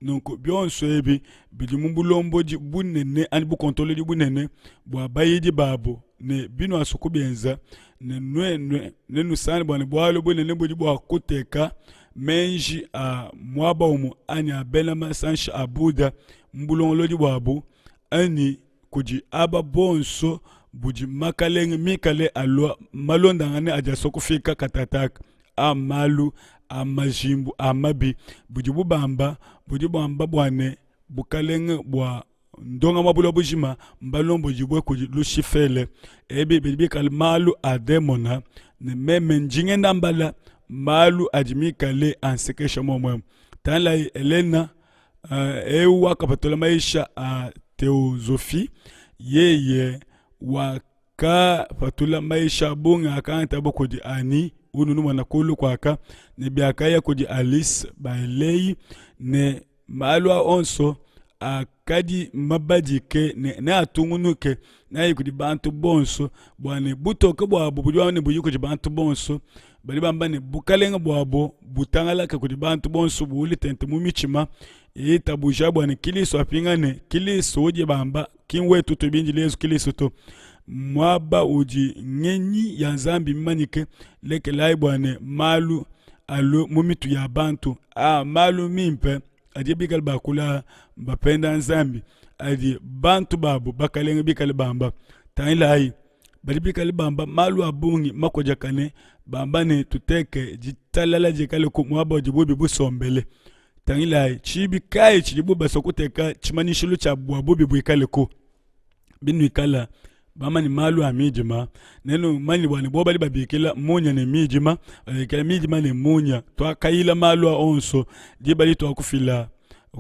Nunku bionso ebi bidi mu bulombodi bunene anyi bukontolodi bunene bua bayidi babu ne binuasua kubienza ne nuenu nenusangane bua ne bualu bunene budi bua kuteka meji a muaba umue anyi a bena masanshi a Buddha mu bulongolodi buabu anyi kudi aba bonso budi makalenge mikale alua malondangane adi asua kufika katataka a malu a majimbu a mabi budibu bamba budi buamba bua ne bukalenge bua ndongamu wa buloba bujima mbalombodibue kudi Lushifele. Ebi bidi bikale malu a demona, ne meme ndi ngenda mbala malu adi mikale ansekesha muomue. Tangilayi Elena eu wakapatula mayisha a Theosophie, yeye wakapatula mayisha a bungi akangatabu kudi Annie ununu mwana kulu kuaka ne biakaya kudi Alice Bailey ne malu a onso akadi mabadike ne neatungunuke nayi kudi bantu bonso bua ne butoke buabu budi bamba ne buyi kudi bantu bonso badi bamba ne bukalenge buabu butangalake kudi bantu bonso buwule tente mu mitshima itabuja bua ne Kilisto apingane. Kilisto udi bamba ki wetu tubindile Yezu Kilisto to. Muaba udi ngenyi ya Nzambi mimanyike, lekelayi bua ne malu alue mu mitu ya bantu. A malu mimpe adi bikale bakula bapenda Nzambi adi bantu babu bakalenge bikale bamba. Tangilayi badi bikale bamba malu a bungi makodiakane, bamba ne tuteke ditalala dikale ku muaba udi bubi busombele. Tangilayi tshibi kayi tshidibu basua kuteka tshimanyishilu tshia bua bubi buikaleku. Binuikala bamanye malu a midima, nenumanye bua ne bobu badi babikila munya ne midima, babikila midima ne munya. Tuakayila malu a onso diba dituakufila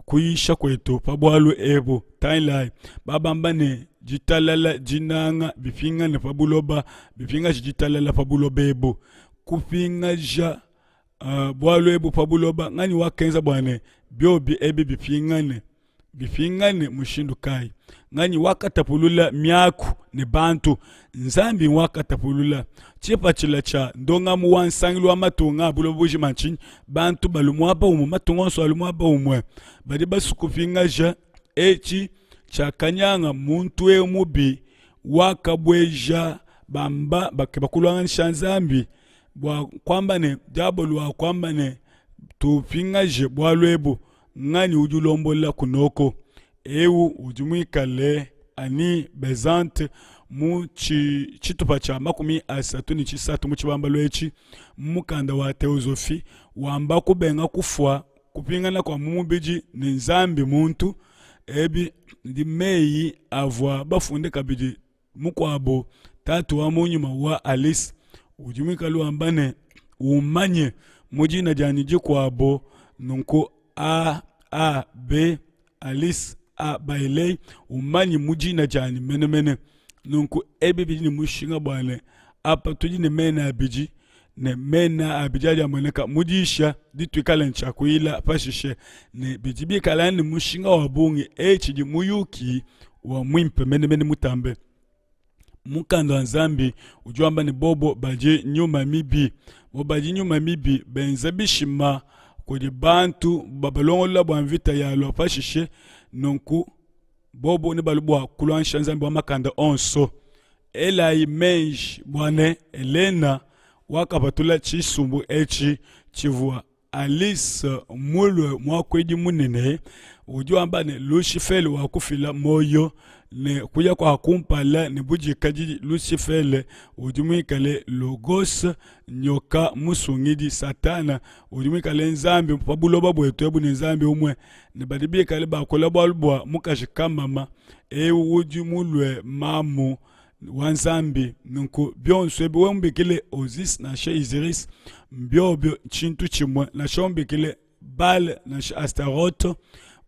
kuyisha kuetu pa bualu ebu. Tangilayi, babamba ne ditalala, dinanga bipingane pa buloba, bipingaje ditalala pa buloba ebu, kupingaja bualu ebu pa buloba. Nganyi wakenza bua ne biobi ebi bipingane? Bipingane mushindu kayi? Nganyi wakatapulula miaku ne bantu? Nzambi wakatapulula. Tshipatshila tshia ndongamu wa nsangilu wa matunga a buloba bujima ntshinyi? Bantu balu muaba umue, matunga onso alu muaba umue. Badi basue kupingaja etshi tshiakanyanga muntu eu mubi wakabueja bamba bakeba kuluanganisha Nzambi. Bua kuamba ne, diabolo wakuamba ne, tupingaje bualu ebu, nganyi udi ulombola kunoko? Eu udi muikale Annie Besant mu tshitupa tshia 33 mu tshibambalu etshi mu mukanda wa Theosophie wamba kubenga kufua kupingana kua mu mubidi ne Nzambi muntu. Ebi ndi meyi avua bafunde kabidi mukuabo tatu wa mu nyuma wa Alice udi muikale wamba ne, umanye mu dina dianyi dikuabo nunku A A B Alice A Bailey umanye mu dina dianyi menemene. Nunku ebi bidi ne mushinga bua ne apa tudi ne mena abidi ne mena abidi adi amueneka mu disha dituikale ne tshia kuyila pashishe ne bidi bikala ne mushinga wa bungi. Etshi tshidi muyuki wa muimpe menemene mutambe. Mukanda wa Nzambi udi wamba ne bobo badi nyuma mibi, bo badi nyuma mibi benza bishima kudi bantu babalongolola bua mvita yalua pashishe. Nunku bobo nebalue bua kuluansha Nzambi wa makanda onso. Elayi meji bua ne Elena wakapatula tshisumbu etshi tshivua Alice mulue muakuidi munene. Udi wamba ne, Lusifele wakufila muoyo ne kuya kua kumpala ne budikadidi. Lusifele udi muikale Logos, nyoka musungidi, Satana udi muikale Nzambi pa buloba buetu ebu ne Nzambi umue, ne badi bikale bakula bualu bua mukaji kamama eu udi mulue mamu wa Nzambi. Nunku bionso ebi wewe mubikile Ozis nansha Isiris, mbiobio tshintu tshimue, nansha mubikile Baal nansha Astarote,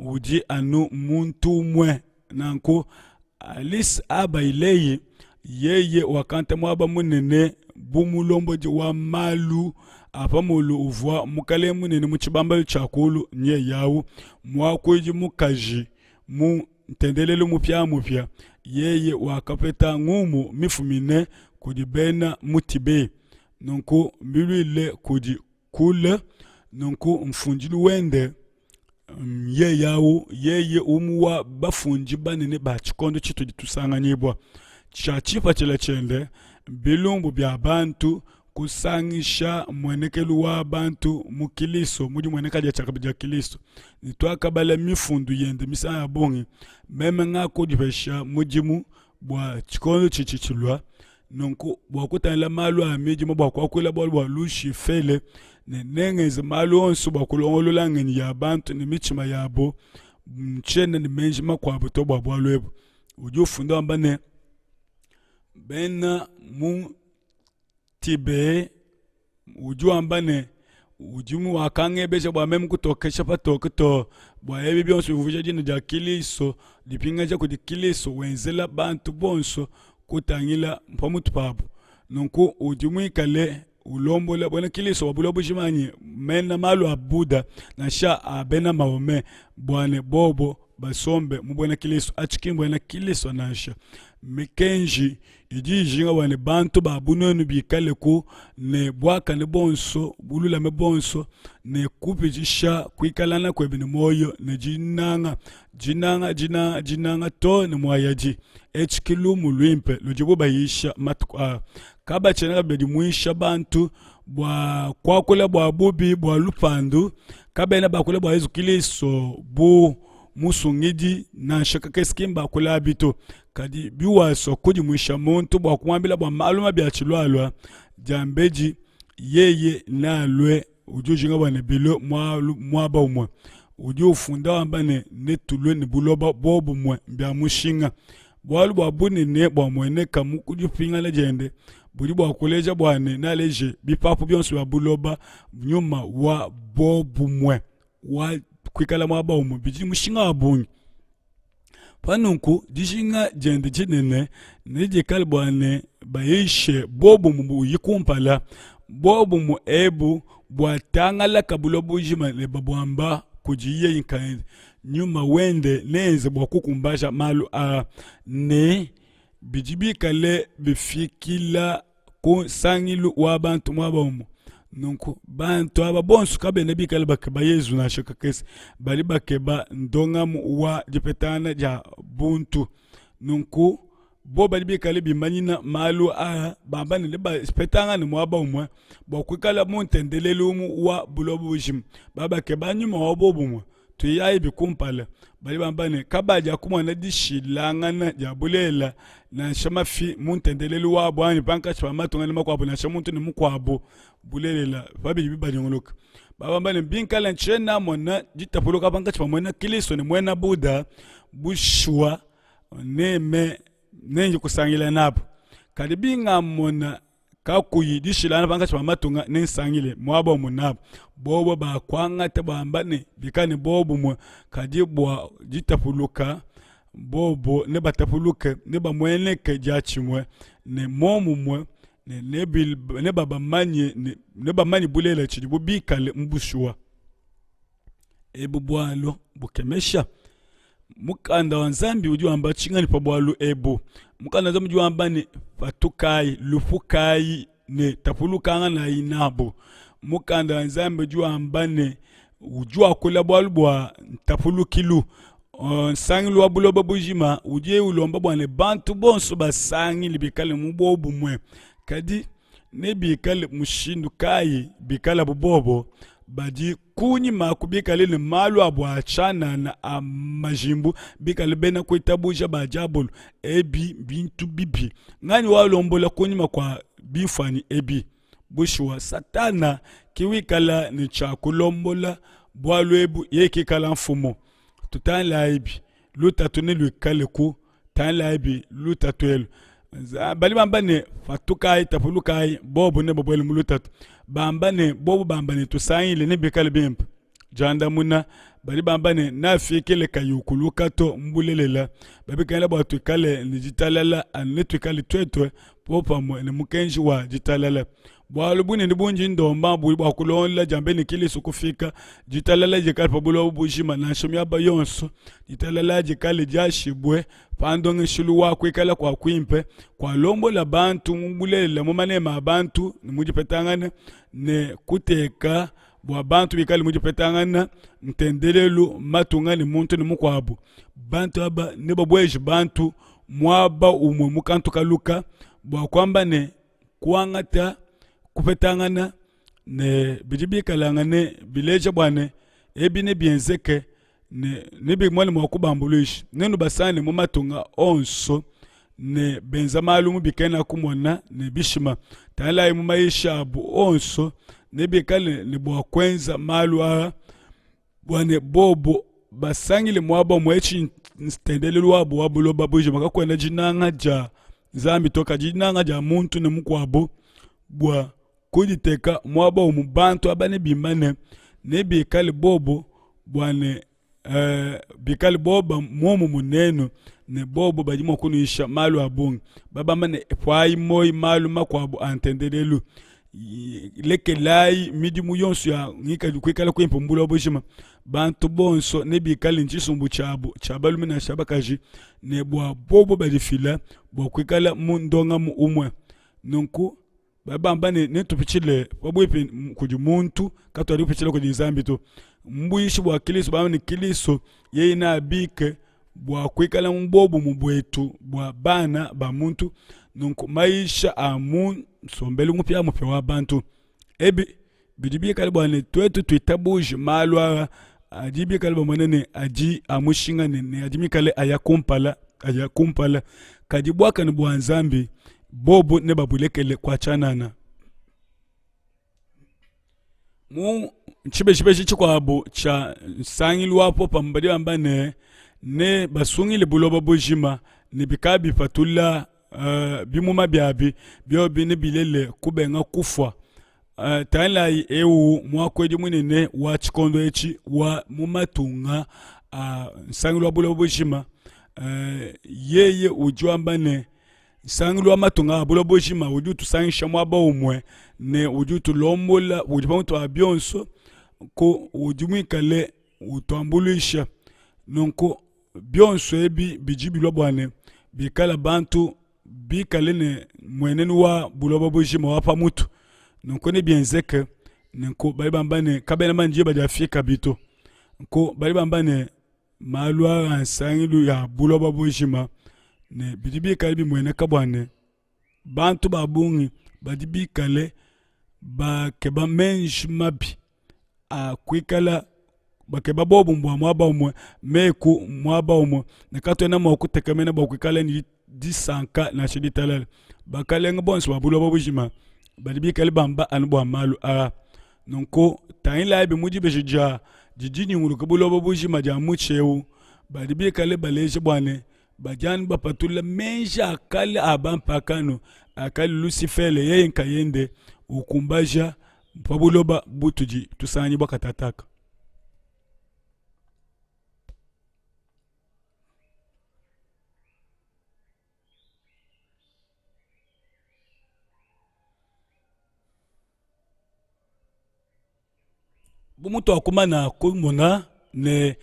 udi anu muntu umue. Nanku Alice Abailei yeye wakanta muaba munene bu mulombodi wa malu a pa mulu uvua mukalenge munene mu tshibambalu tshia kulu nyeyawu muakuidi mukaji mu ntendelelu mupiamupia, yeye wakapeta ngumu mifumine kudi bena mu Tibet, nunku mbiluile kudi kule, nunku mfundilu wende yeye au, yeye umue wa bafundi banene ba tshikondo tshitudi tusanganyibua. Tshia tshipatshila tshiende bilumbu bia bantu kusangisha mmuenekelu wa bantu mu Kilisto, mu dimueneka dia tshiakabidi dia Kilisto. Ne tuakabala mifundu yende misangu ya bungi. Meme ngakudipesha mudimu bua tshikondo tshitshi tshilua, nunku bua kutangila malu a midima, bua kuakuila bualu bua Lushifele, ne nengenze malu onso bua kulongolola ngenyi ya bantu ne mitshima yabo. Ntshiena ne meji makuabu to bua bualu ebu. Udi ufunda wamba ne, bena mu Tibe udi wamba ne, udi wakangebeja bua meme kutokesha patoke too bua ebi bionso bivuija dina dia Kilisto dipingaja kudi Kilisto wenzela bantu bonso kutangila pamutu pabu. Nunku udi muikale ulombola buena Kilisto bua buloba bujima anyi mena malu a Buddha nansha a bena Mahomet bua ne bobo basombe mu buena Kilisto. Atshi ki mbuena Kilisto nansha. Mikenji idi ijinga bua ne bantu ba bu nuenu bikaleku ne buakane buonso, bululame buonso, ne kupitshisha kuikalangana kuebe ne muoyo ne dinanga, dinanga, dinanga, dinanga too ne muayadi. Etshi ke lumu luimpe ludibu bayisha matuku aa. Kabatshiena kabidi badimuisha bantu bua kuakula bua bubi bua lupandu, kabena bakula bua Yezu Kilisto bu musungidi nansha kakese, ki mbakula abi to. Kadi biwasua kudimuisha muntu bua kumuambila bua malu mabi atshilualua, diambedi yeye nealue, udi ujinga bua ne bilue muaba umue. Udi ufunda wamba ne, netulue ne buloba buobumue. Mbia mushinga. Bualu bua bunene buamueneka mu dipingana diende budi bua kuleja bua ne nealeje bipapu bionso bia buloba nyuma wa buobumue wa kuikala muaba umue bidi mushinga wa bungi. Pa nunku dijinga diende dinene nedikale bua ne bayishe buobumue buyi kumpala. Buobumue ebu buatangalaka buloba bujima ne babuamba kudi yeye nkayende. Nyuma wende neenze bua kukumbaja malu aa ne bidi bikale bifikila ku nsangilu wa bantu muaba umue. Nunku bantu aba bonso kabena bikale bakeba Yezu nansha kakese, badi bakeba ndongamu wa dipetangana dia buntu. Nunku. Bo badi bikale bimanyina malu aa bamba ne nebapetangane muaba umue bua kuikala mu ntendelelu umue wa buloba bujima, babakeba nyuma wa buobumue. Tuyayibi kumpala. Badi bamba ne, kabadiakumona dishilangana dia bulelela nansha mafi mu ntendelelu wabu anyi pankatshi pa matunga ne makuabu nansha muntu ne mukuabu bulelela pa bidi bibanyunguluka. Babamba ne, binkala ntshiena mmona ditapuluka pankatshi pa muena Kristo ne muena Buddha, bushuwa meme nenye kusangila nabu. Kadi bingamona kakuyi dishilangana pankatshi pa matunga, nensangile muaba umue nabu. Bobo bakuangata bamba ne, bikale ne buobumue, kadi bua ditapuluka, bobo nebatapuluke, nebamueneke diatshimue ne muomumue ne nebabamanye ne nebamanye bulelela tshidibu bikale mu bushuwa. Ebu bualu bukemesha. Mukanda wa Nzambi udi wamba tshinganyi pa bualu ebu? Mukanda wa Nzambi udi wamba ne, patukayi, lupukayi ne tapulukanganayi nabu. Mukanda wa Nzambi udi wamba ne, udi wakula bualu bua ntapulukilu. Nsangilu wa buloba bujima udi ulomba bua ne bantu bonso basangile bikale mu buobumue. Kadi nebikale mushindu kayi bikalabu bobo badi kunyima aku bikale ne malu abu a tshianana a majimbu, bikale bena kuitabuja ba diabolo? Ebi bintu bibi. Nganyi walombola kunyima kua bimfuanyi ebi? Bushuwa, Satana ke wikala ne tshia kulombola bualu ebu, yeye kikala mfumu. Tutangilayibi, lutatu neluikaleku. Tangilayibi lutatu elu. Badi bamba ne, patukayi, tapulukayi, bobu nebabuele mu lutatu. Bamba ne, bobu bamba ne, tusangile, nebikale bimpe. Diandamuna, badi bamba ne, nafikile kayi ukuluka to. Mu bulelela, babikengela bua tuikale ne ditalala, anu netuikale tuetue popamue ne mukenji wa ditalala. Bualu bunene bundi ndomba budi bua kulonda diambe ne Kilisto kufika, ditalala dikale pa buloba bujima nansha miaba yonso, ditalala dikale diashibue pa ndongeshilu wa kuikala kua kuimpe kualombola bantu mu bulelela mu maneme a bantu ne mu dipetangana ne kuteka bua bantu bikale mu dipetangana ntendelelu matunga ne muntu ne mukuabu. Bantu aba nebabueje bantu muaba umue mu kantu kaluka bua kuamba ne kuangata kupetangana ne bidi bikalangane bileja bua ne ebi nebienzeke ne nebimone mua kubambuluisha. Nenubasangane mu matunga onso ne benza malu mu bikena kumona ne bishima. Tangilayi mu mayisha abu onso, nebikale ne bua kuenza malu aa bua ne bobu basangile muaba umue. Etshi ntendelelu wabu wa buloba bujima, kakuena dinanga dia Nzambi to, kadi dinanga dia muntu ne mukuabu bua kuditeka muaba umue. Bantu aba nebimane, nebikale bobu bua ne eh, bikale boba muomumue nenu ne bobu badi mua kunuyisha malu a bungi. Babamba ne puayi muoyo malu makuabu a ntendelelu, lekelayi midimu yonso ya ngikadilu kuikala kuimpe mu buloba bujima. Bantu bonso nebikale ne tshisumbu tshiabu tshia balume nansha bakaji, ne bua bobu badifila bua kuikala mu ndongamu umue. Nunku badi bamba ne, netupitshile pabuipi kudi muntu, katuadi kupitshila kudi Nzambi to. Mbuishi bua Kristo, bamba ne Kristo yeye neabike bua kuikala mu buobumue buetu bua bana ba muntu. Nunku mayisha a mu nsombelu mupiamupia wa bantu ebi bidi bikale bua ne tuetu tuitabuje malu aa adi bikale bamone ne adi a mushinga ne, ne adi mikale aya kumpala aya kumpala kadi buakane bua Nzambi bobu nebabulekele kua tshianana. Mu tshibejibeji tshikuabu tshia nsangilu wa popamue badi bamba ne ne basungile buloba bujima ne bikala bipatula uh, bimuma biabi biobi nebilele kubenga kufua. Uh, tangilayi eu muakuidi munene wa tshikondo etshi wa mu matunga a uh, nsangilu wa buloba bujima uh, yeye udi wamba ne nsangilu wa matunga a buloba bujima udi utusangisha muaba umue ne udi utulombola udi pamutu pa bionso ku udi muikale utuambuluisha nunku Bionso ebi bidi bilua bua ne, bikala bantu bikale ne mmuenenu wa buloba bujima wa pa mutu, nunku nebienzeke nunku. Badi bamba ne, kabena bamanye diba diafikabi to. Nku badi bamba ne, malu aa a nsangilu ya buloba bujima. Ne bidi bikale bimueneka bua ne, bantu ba bungi badi bikale bakeba meji mabi a kuikala bakeba bobu bua muaba umue, meku muaba umue, ne katuena mua kutekemena bua kuikala ne disanka nansha ditalala. Bakalenge bonso ba buloba bujima badi bikale bamba anu bua malu aa. Nunku tangilabi mu dibeji dia didi dinyunguluke buloba bujima dia mutshi eu, badi bikale baleja bua ne, badi anu bapatula meji a kale a bampakano akadi Lusifele yeye nkayende ukumbaja pa buloba butudi tusanganyibua katataka. Bu mutuakumana kumona ne,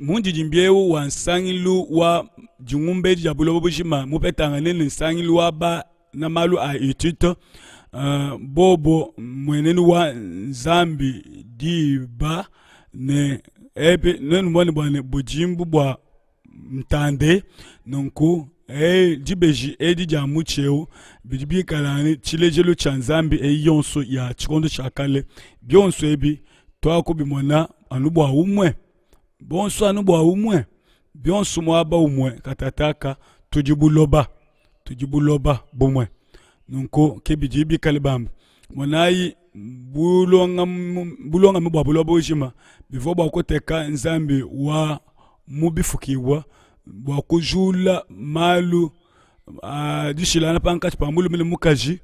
mundidimbi eu wa nsangilu wa dingumba edi dia buloba bujima mupetangane ne nsangilu wa bana malu a etude, bobo mmuenenu wa Nzambi diba ne ebi nenumone bua ne budimbu bua ntande. Nunku eh, dibeji edi dia mutshi eu bidi bikala ne tshilejelu tshia nzambi eyi yonso ya tshikondo tshia kale. Bionso ebi tuakubimona anu bua umue, bonso anu bua umue, bionso muaba umue. Katataka tudi buloba, tudi buloba bumue. Nunku ke bidi bikale bamba, monayi bulongame bua buloba bujima bivua bua kuteka Nzambi wa mu bifukibua bua kujula malu a dishilangana pankatshi pa mulume ne mukaji.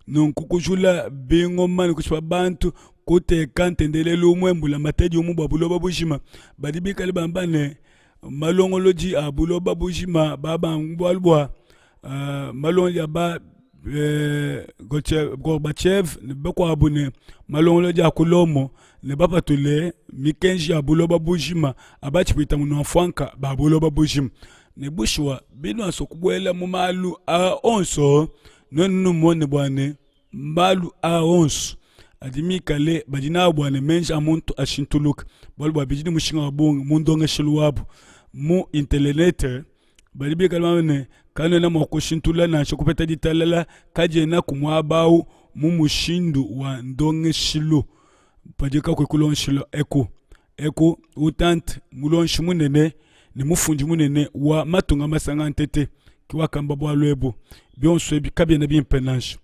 Nunku kujula bingoma ne kushipa bantu, kuteka ntendelelu umue, mbulamatadi umue bua buloba bujima. Badi bikale bamba ne malongolodi a buloba bujima babanga bualu bua malongolodi a ba Gorbatchev ne bakuabu ne malongolodi a ku Lomo ne bapatule mikenji ya buloba bujima abatshipwita munwamfwanka ba buloba bujima. Ne bushuwa binuasua kubuela mu malu aa onso, nuenu numone bua ne malu aa onso adi mikale badi nawu bua ne meji a muntu ashintuluke, bualu bua bidi ne mushinga wa bungi mu ndongeshilu wabu mu internete. Badi bikale bamanye ne, kanuena mua kushintulula nansha kupeta ditalala kadienaku muaba au mu mushindu wa ndongeshilu padi kakuyi kulongeshila eku eku. U Thant, mulongeshi munene ne mufundi munene wa matunga masanga ntete ke wakamba bualu ebu. Bionso ebi kabiena bimpe nansha.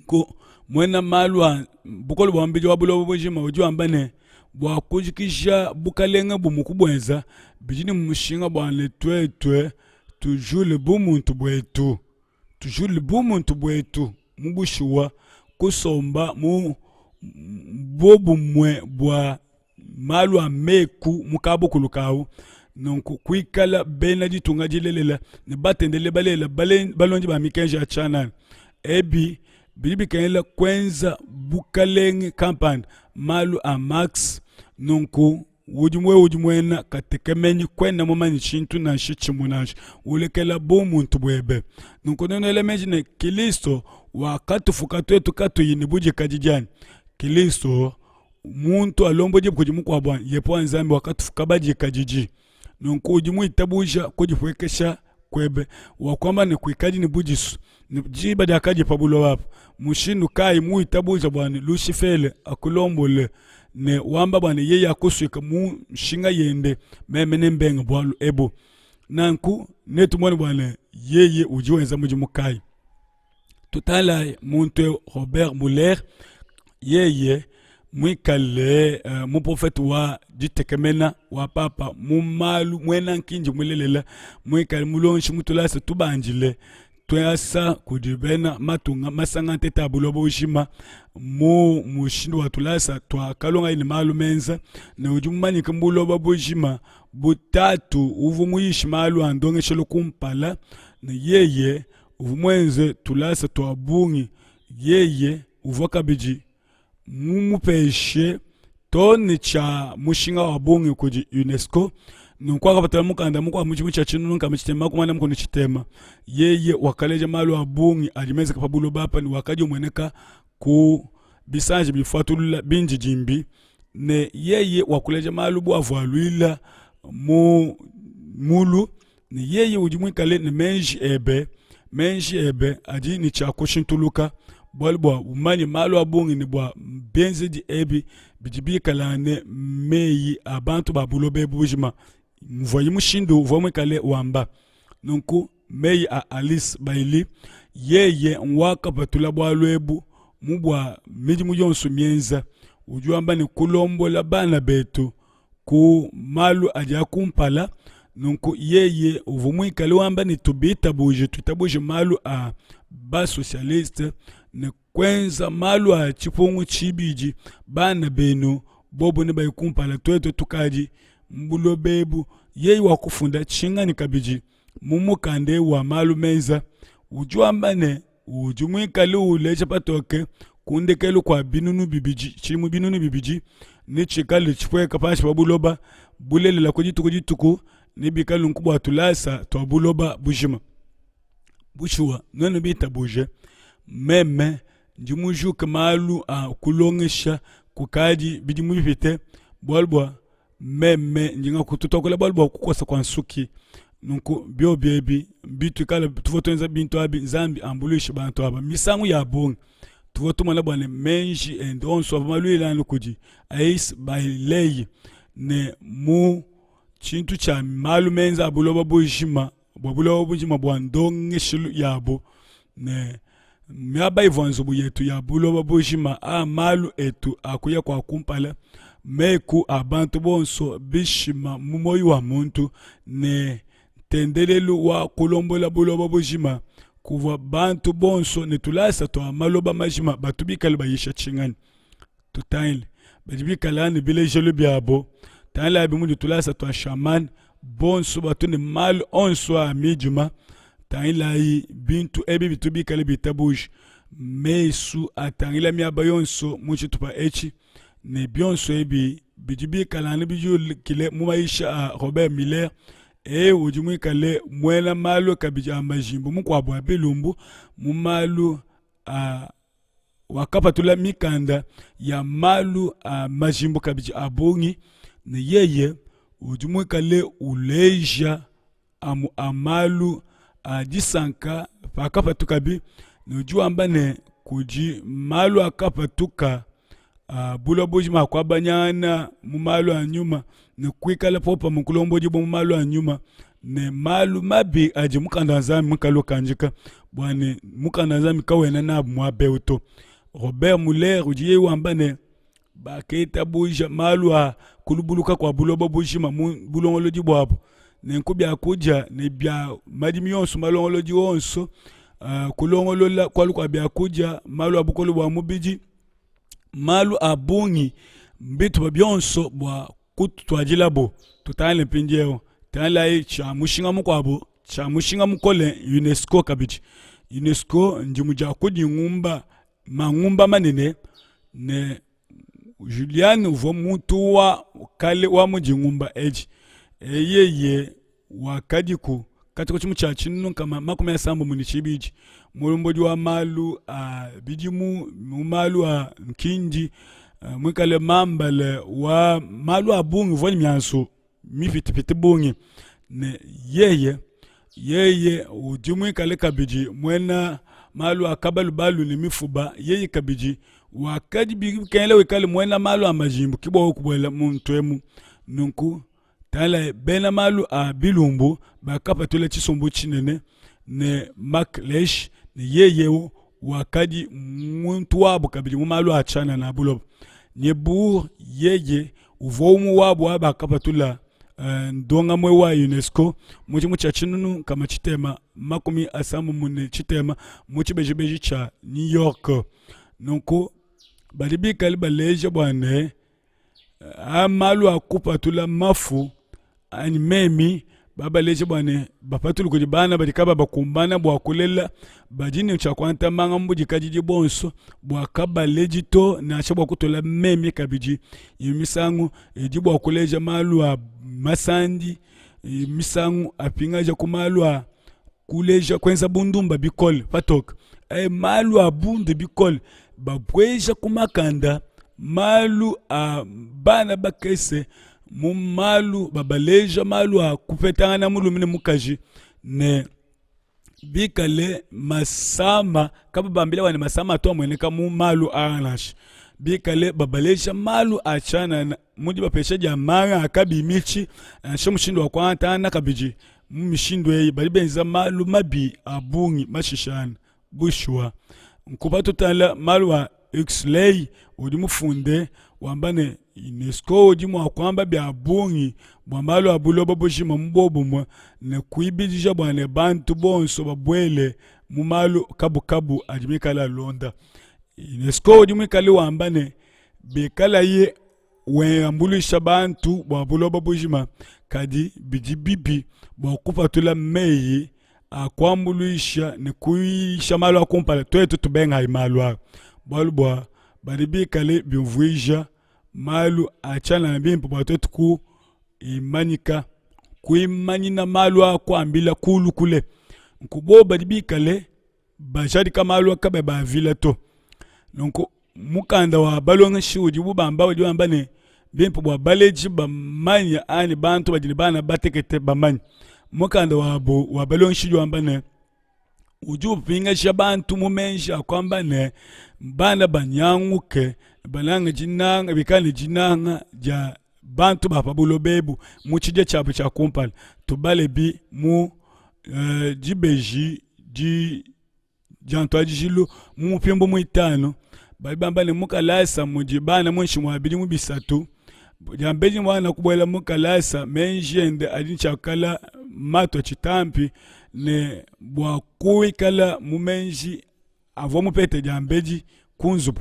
Ku muena malu a bukole bua mubidi wa buloba bujima udi wamba ne, bua kujikija bukalenge bumue kubuenza, bidi ne mushinga bua ne tuetu tujule bumuntu buetu, tujule bumuntu buetu mu bushuwa, kusomba mu buobumue bua malu a meku mu kabukulu kawu. Nunku kuikala bena ditunga dilelela ne batendeledi balelela balondi ba mikenji ya tshianana, ebi bidi bikengela kuenza bukalenge kampanda. Malu a Marx. Nunku udi wewe udi muena katekemenyi, kuena mumanye tshintu nansha tshimue nansha, ulekela bumuntu buebe. Nunku nenuele meji ne, Kilisto wakatufuka tuetu katuyi ne budikadidi anyi? Kilisto muntu alombodibue kudi mukuabu anyi? Yehowa Nzambi wakatufuka badikadidi. Nunku udi muitabuja kudipuekesha kuebe wakuamba ne kuikadi ne budisu ne diba diakadi pa buloba apa mushindu kayi muitabuja bua ne Lusifele akulombole ne wamba bua ne yeye akusuika mu nshinga yende, meme nembenge bualu ebu. Nanku netumone bua ne yeye udi wenza mudimu kayi. Tutalayi muntu eu Robert Muller, yeye muikale muprofete wa ditekemena wa papa mu malu, muena nkindi mulelela, muikale mulongeshi mu tulasa tubandile tuasa kudi bena matunga masanga ntete a buloba bujima mu mushindu wa tulasa tuakalongaye ne malu menza, ne udi mumanyike mu buloba bujima bu tatu uvua muyishi malu a ndongeshelu kumpala, ne yeye uvua muenze tulasa tua bungi. Yeye uvua kabidi mumupeshe tone tshia mushinga wa bungi kudi UNESCO. Nunku wakapatula mukanda mukuabu mu tshidimu tshia 1960. Yeye wakaleja malu a bungi adi menzeke pa buloba apa ne wakadi umueneka ku bisanji bifuatulula bindidimbi, ne yeye wakuleja malu bu avua aluila mu mulu. Ne yeye udi muikale ne meji ebe, meji ebe adi ne tshia kushintuluka, bualu bua umanye malu a bungi ne bua bienzedi ebi bidi bikala ne meyi a bantu ba buloba ebu bujima. Mvuaye mushindu uvua muikale wamba nunku meyi a Alice Bailey, yeye ngwakapatula bualu ebu mu bua midimu yonso mienza. Udi wamba ne kulombola bana betu ku malu adi a kumpala. Nunku yeye uvua muikale wamba ne tubitabuje, tuitabuje malu a ba-socialiste ne kuenza malu a tshipungu tshibidi. Bana benu bobu nebaye kumpala, tuetu tukadi mu buloba ebu. Yeye wakufunda tshinganyi kabidi mu mukanda eu wa malu menza, udi wamba ne udi muikale uleja patoke ku ndekelu kua binunu bibidi tshidimu 2000 netshikale tshipueka panshi pa buloba bulelela ku dituku dituku nebikale nunku bua tulasa tua buloba bujima. Bushuwa, nuenu bitabuje, meme ndi mujuke malu a kulongesha kukadi bidimu bipite, bualu bua meme ndi ngakututuakula bualu bua kukosa kua nsuki. Nunku biobi ebi bituikala tuvua tuenza bintu abi, Nzambi ambuluishe bantu aba. Misangu ya bungi tuvua tumona bua ne meji ende onso avua maluile anu kudi Alice Bailey ne mu tshintu tshia malu menza a buloba bujima bua buloba bujima bua ndongeshilu yabu ne miaba ivua nzubu yetu ya buloba bujima a malu etu a kuya kua kumpala meku a bantu bonso bishima mu muoyo wa muntu ne ntendelelu wa kulombola buloba bujima kuvua bantu bonso ne tulasa tua maloba majima batu bikale bayisha tshinganyi tutangile badi bikala ne bilejelu biabo tangilabi mudi tulasa tua shaman bonso batu ne malu onso a midima tangilayi bintu ebi bitu bikale bitabuje mesu atangila miaba yonso mu tshitupa etshi ne bionso ebi bidi bikala anu bijukile mu mayisha a Robert Miller eu udi muikale muena malu kabidi a majimbu mukuabu a bilumbu mu malu a wakapatula mikanda ya malu a majimbu kabidi a bungi ne yeye udi muikale uleja amu a malu a disanka pakapatukabi ne udi wamba ne kudi malu akapatuka a buloba bujima akuabanyangana mu malu a nyuma ne kuikala popamue kulombodibua mu malu a nyuma ne malu mabi adi mukanda wa Nzambi muikale ukandika bua ne mukanda wa Nzambi kawena nabu muaba eu to. Robert Muller udi yeye wamba ne bakitabuja malu a kulubuluka kua buloba bujima mu bulongolodi buabu nenku biakudia ne bia madimi yonso malongolodi onso kulongolola kualu kua biakudia malu a bukole bua mubidi malu a bungi mbitupa bionso bua kututuadilabo. Tutangile mpindieu, tangilayi tshia mushinga mukuabu tshia mushinga mukole UNESCO kabidi. UNESCO ndimue dia ku dingumba mangumba manene ne Julian uvua muntu wa kale wa mu dingumba edi. Yeye wakadiku katshia ku tshidimu tshia 1962, mulombodi wa malu a bidimu mu malu a nkindi, muikale mambale wa malu a bungi uvua ne mianzu mipitepite bungi ne yeye yeye udi muikale kabidi muena malu a kabalubalu ne mifuba yeye kabidi wakadi bikengela wikale muena malu a majimbu ke bua kubuela muntu emu nunku Tangila bena malu a bilumbu bakapatula tshisumbu tshinene ne Mark Lesh ne yeye eu wakadi muntu wabu kabidi mu malu a tshianana a buloba. Niebuhr yeye uvua umue wabu wa bakapatula ndongamu wa UNESCO mu tshidimu tshia 1663 mu tshibejibeji tshia New York. Nunku badi bikale baleja bua ne a malu a kupatula mafu anyi memi babaleje bua ne bapatule kudi bana badi kaba bakumbana bua kulela badi ne tshia kuangata manga mu budikadidi buonso bua kabaledi to nansha bua kutula memi kabidi imue misangu idi bua kuleja malu a masandi misangu apingaja ku malu a kuleja kuenza bundumba bikole patoke e, malu a bundu bikole babueja ku makanda malu a bana bakese. Mu malu babaleja malu a kupetangana mulume ne mukaji ne bikale masama kababambila bua ne masama atu amueneka mu malu aa nansha bikale babaleja malu a tshianana mu dibapesha dia manga a kabiyi mitshi nansha mushindu wa kuangatangana kabidi mu mishindu eyi badi benza malu mabi a bungi mashishana Bushuwa, nkupatutala malu a Huxley udi mufunde wamba ne, UNESCO udi mua kuamba bia bungi bua malu a buloba bujima mu buobumue ne kuibidija bua ne, bantu bonso babuele mu malu kabukabu adi mikale alonda. UNESCO udi muikale wamba ne, bikalaye wambuluisha bantu bua buloba bujima, kadi bidi bibi bua kupatula meyi a kuambuluisha ne kuyisha malu a kumpala. Tuetu tubengayi malu aa, bualu bua badi bikale biumvuija malu a tshianana bimpe bua tuetu kuimanyika kuimanyina malu a kuambila kulu kule. Nku bobu badi bikale bajadika malu kabayi baavila to. Nunku mukanda wa balongeshi udibu bamba udi wamba ne, bimpe bua baledi bamanye anyi bantu badi ne bana batekete bamanye. Mukanda wabu wa balongeshi udi wamba ne, udi upingaja bantu mu meji a kuamba ne, bana banyanguke, banange dinanga, bikale ne dinanga dia bantu ba pa buloba ebu mu tshidia tshiabu tshia kumpala. Tubale bi mu dibeji di dia ntuadijilu mu mupimbu muitanu badi bamba ne mu kalasa mudi bana muinshi mua bidimu bisatu diambedi muana kubuela mu kalasa meji ende adi tshiakala matua tshitampi ne bua kuikala mu meji avua mupete diambedi ku nzubu.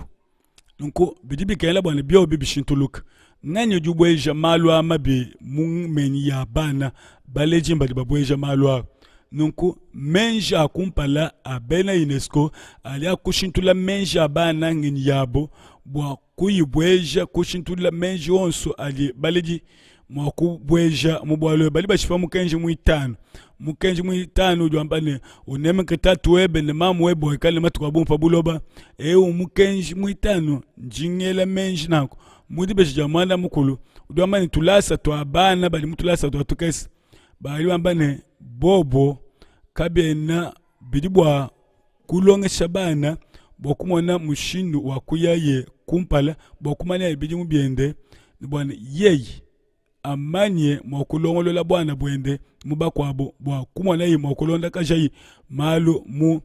Nunku bidi bikengela bua ne biobi bishintuluke. Nganyi udi ubueja malu aa mabi mu ngenyi ya bana? Baledi mbadi babueja malu aa. Nunku meji a kumpala a bena UNESCO adi a kushintula meji a bana ngenyi yabo bua kuyibueja, kushintulula meji onso adi baledi mua kubueja mu bualu ebu. Badi bashipa mukenji muitanu. Mukenji muitanu udi wamba ne, unemeke tatu webe ne mamu webe wikale ne matuku a bungi pa buloba. Eu mukenji muitanu ndi ngela meji nanku. Mu dibeji dia muanda mukulu udi wamba ne, tulasa tua bana badi mu tulasa tua tukese badi bamba ne, bobo kabena bidi bua kulongesha bana bua kumona mushindu wa kuyaye kumpala bua kumanyaye bidimu biende ne bua ne yeye amanye mua kulongolola buana buende mu bakuabu bua kumonaye mua kulondakajaye malu mu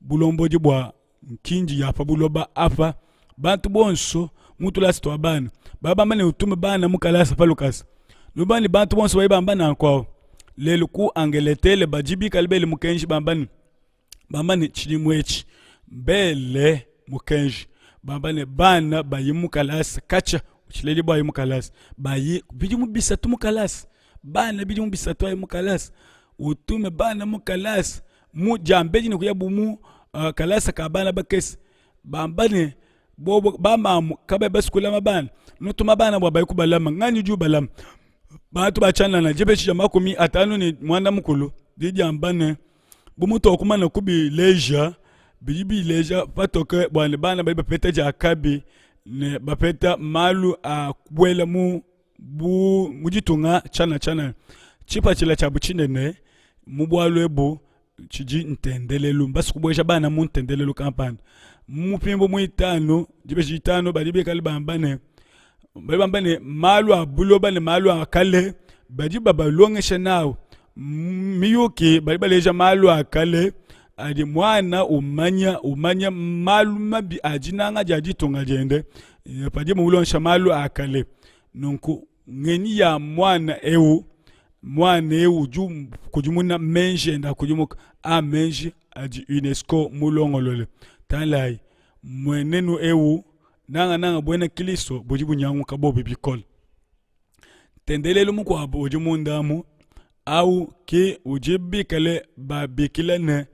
bulombodi bua nkindi ya pa buloba apa. Bantu bonso mu tulasa tua bana baba bamba ne utume bana mu kalasa pa lukasa nubani bantu bonso badi bamba nanku awu lelu ku Angleterre badi bikale bele mukenji bamba ne bamba ne tshidimu etshi bele mukenji bamba ne bana bayi mu kalasa katshia tshiledi bayi mu kalasa bayi bidimu bisatu mu kalasa bana bidimu bisatu ayi mu kalasa utume bana mu kalasa mu diambedi ne kuyabu mu kalasa ka bana bakese bamba ne bobo bamamu kabayi basue kulama bana nutuma bana bua baye kubalama nganyi udi ubalama bantu ba tshianana dibeji dia 51 didi diamba ne Bu mutuakumana kubileja, bidi bileja patoke bua ne bana badi bapeta diakabi ne bapeta malu a kubuela mu bu mu ditunga tshianana tshianana. Tshipatshila tshiabu tshinene mu bualu ebu tshidi ntendelelu. Mbasue kubueja bana mu ntendelelu kampanda. Mu mupimbu muitanu, dibeji ditanu, badi bikale bamba ne badi bamba ne malu a buloba ne malu a kale badi babalongesha nawu miyuki badi baleja malu a kale adi muana umanya umanya malu mabi a dinanga dia ditunga diende eh, padi bamulongesha malu a kale nunku ngenyi ya muana eu muana eu udi ukudimuna meji ende akudimuka a meji adi UNESCO mulongolole tangilayi mmuenenu eu nangananga buena Kristo budi bunyanguka bobu bikole. Ntendelelu mukuabu udi munda amu au ke udi bikale babikila ne,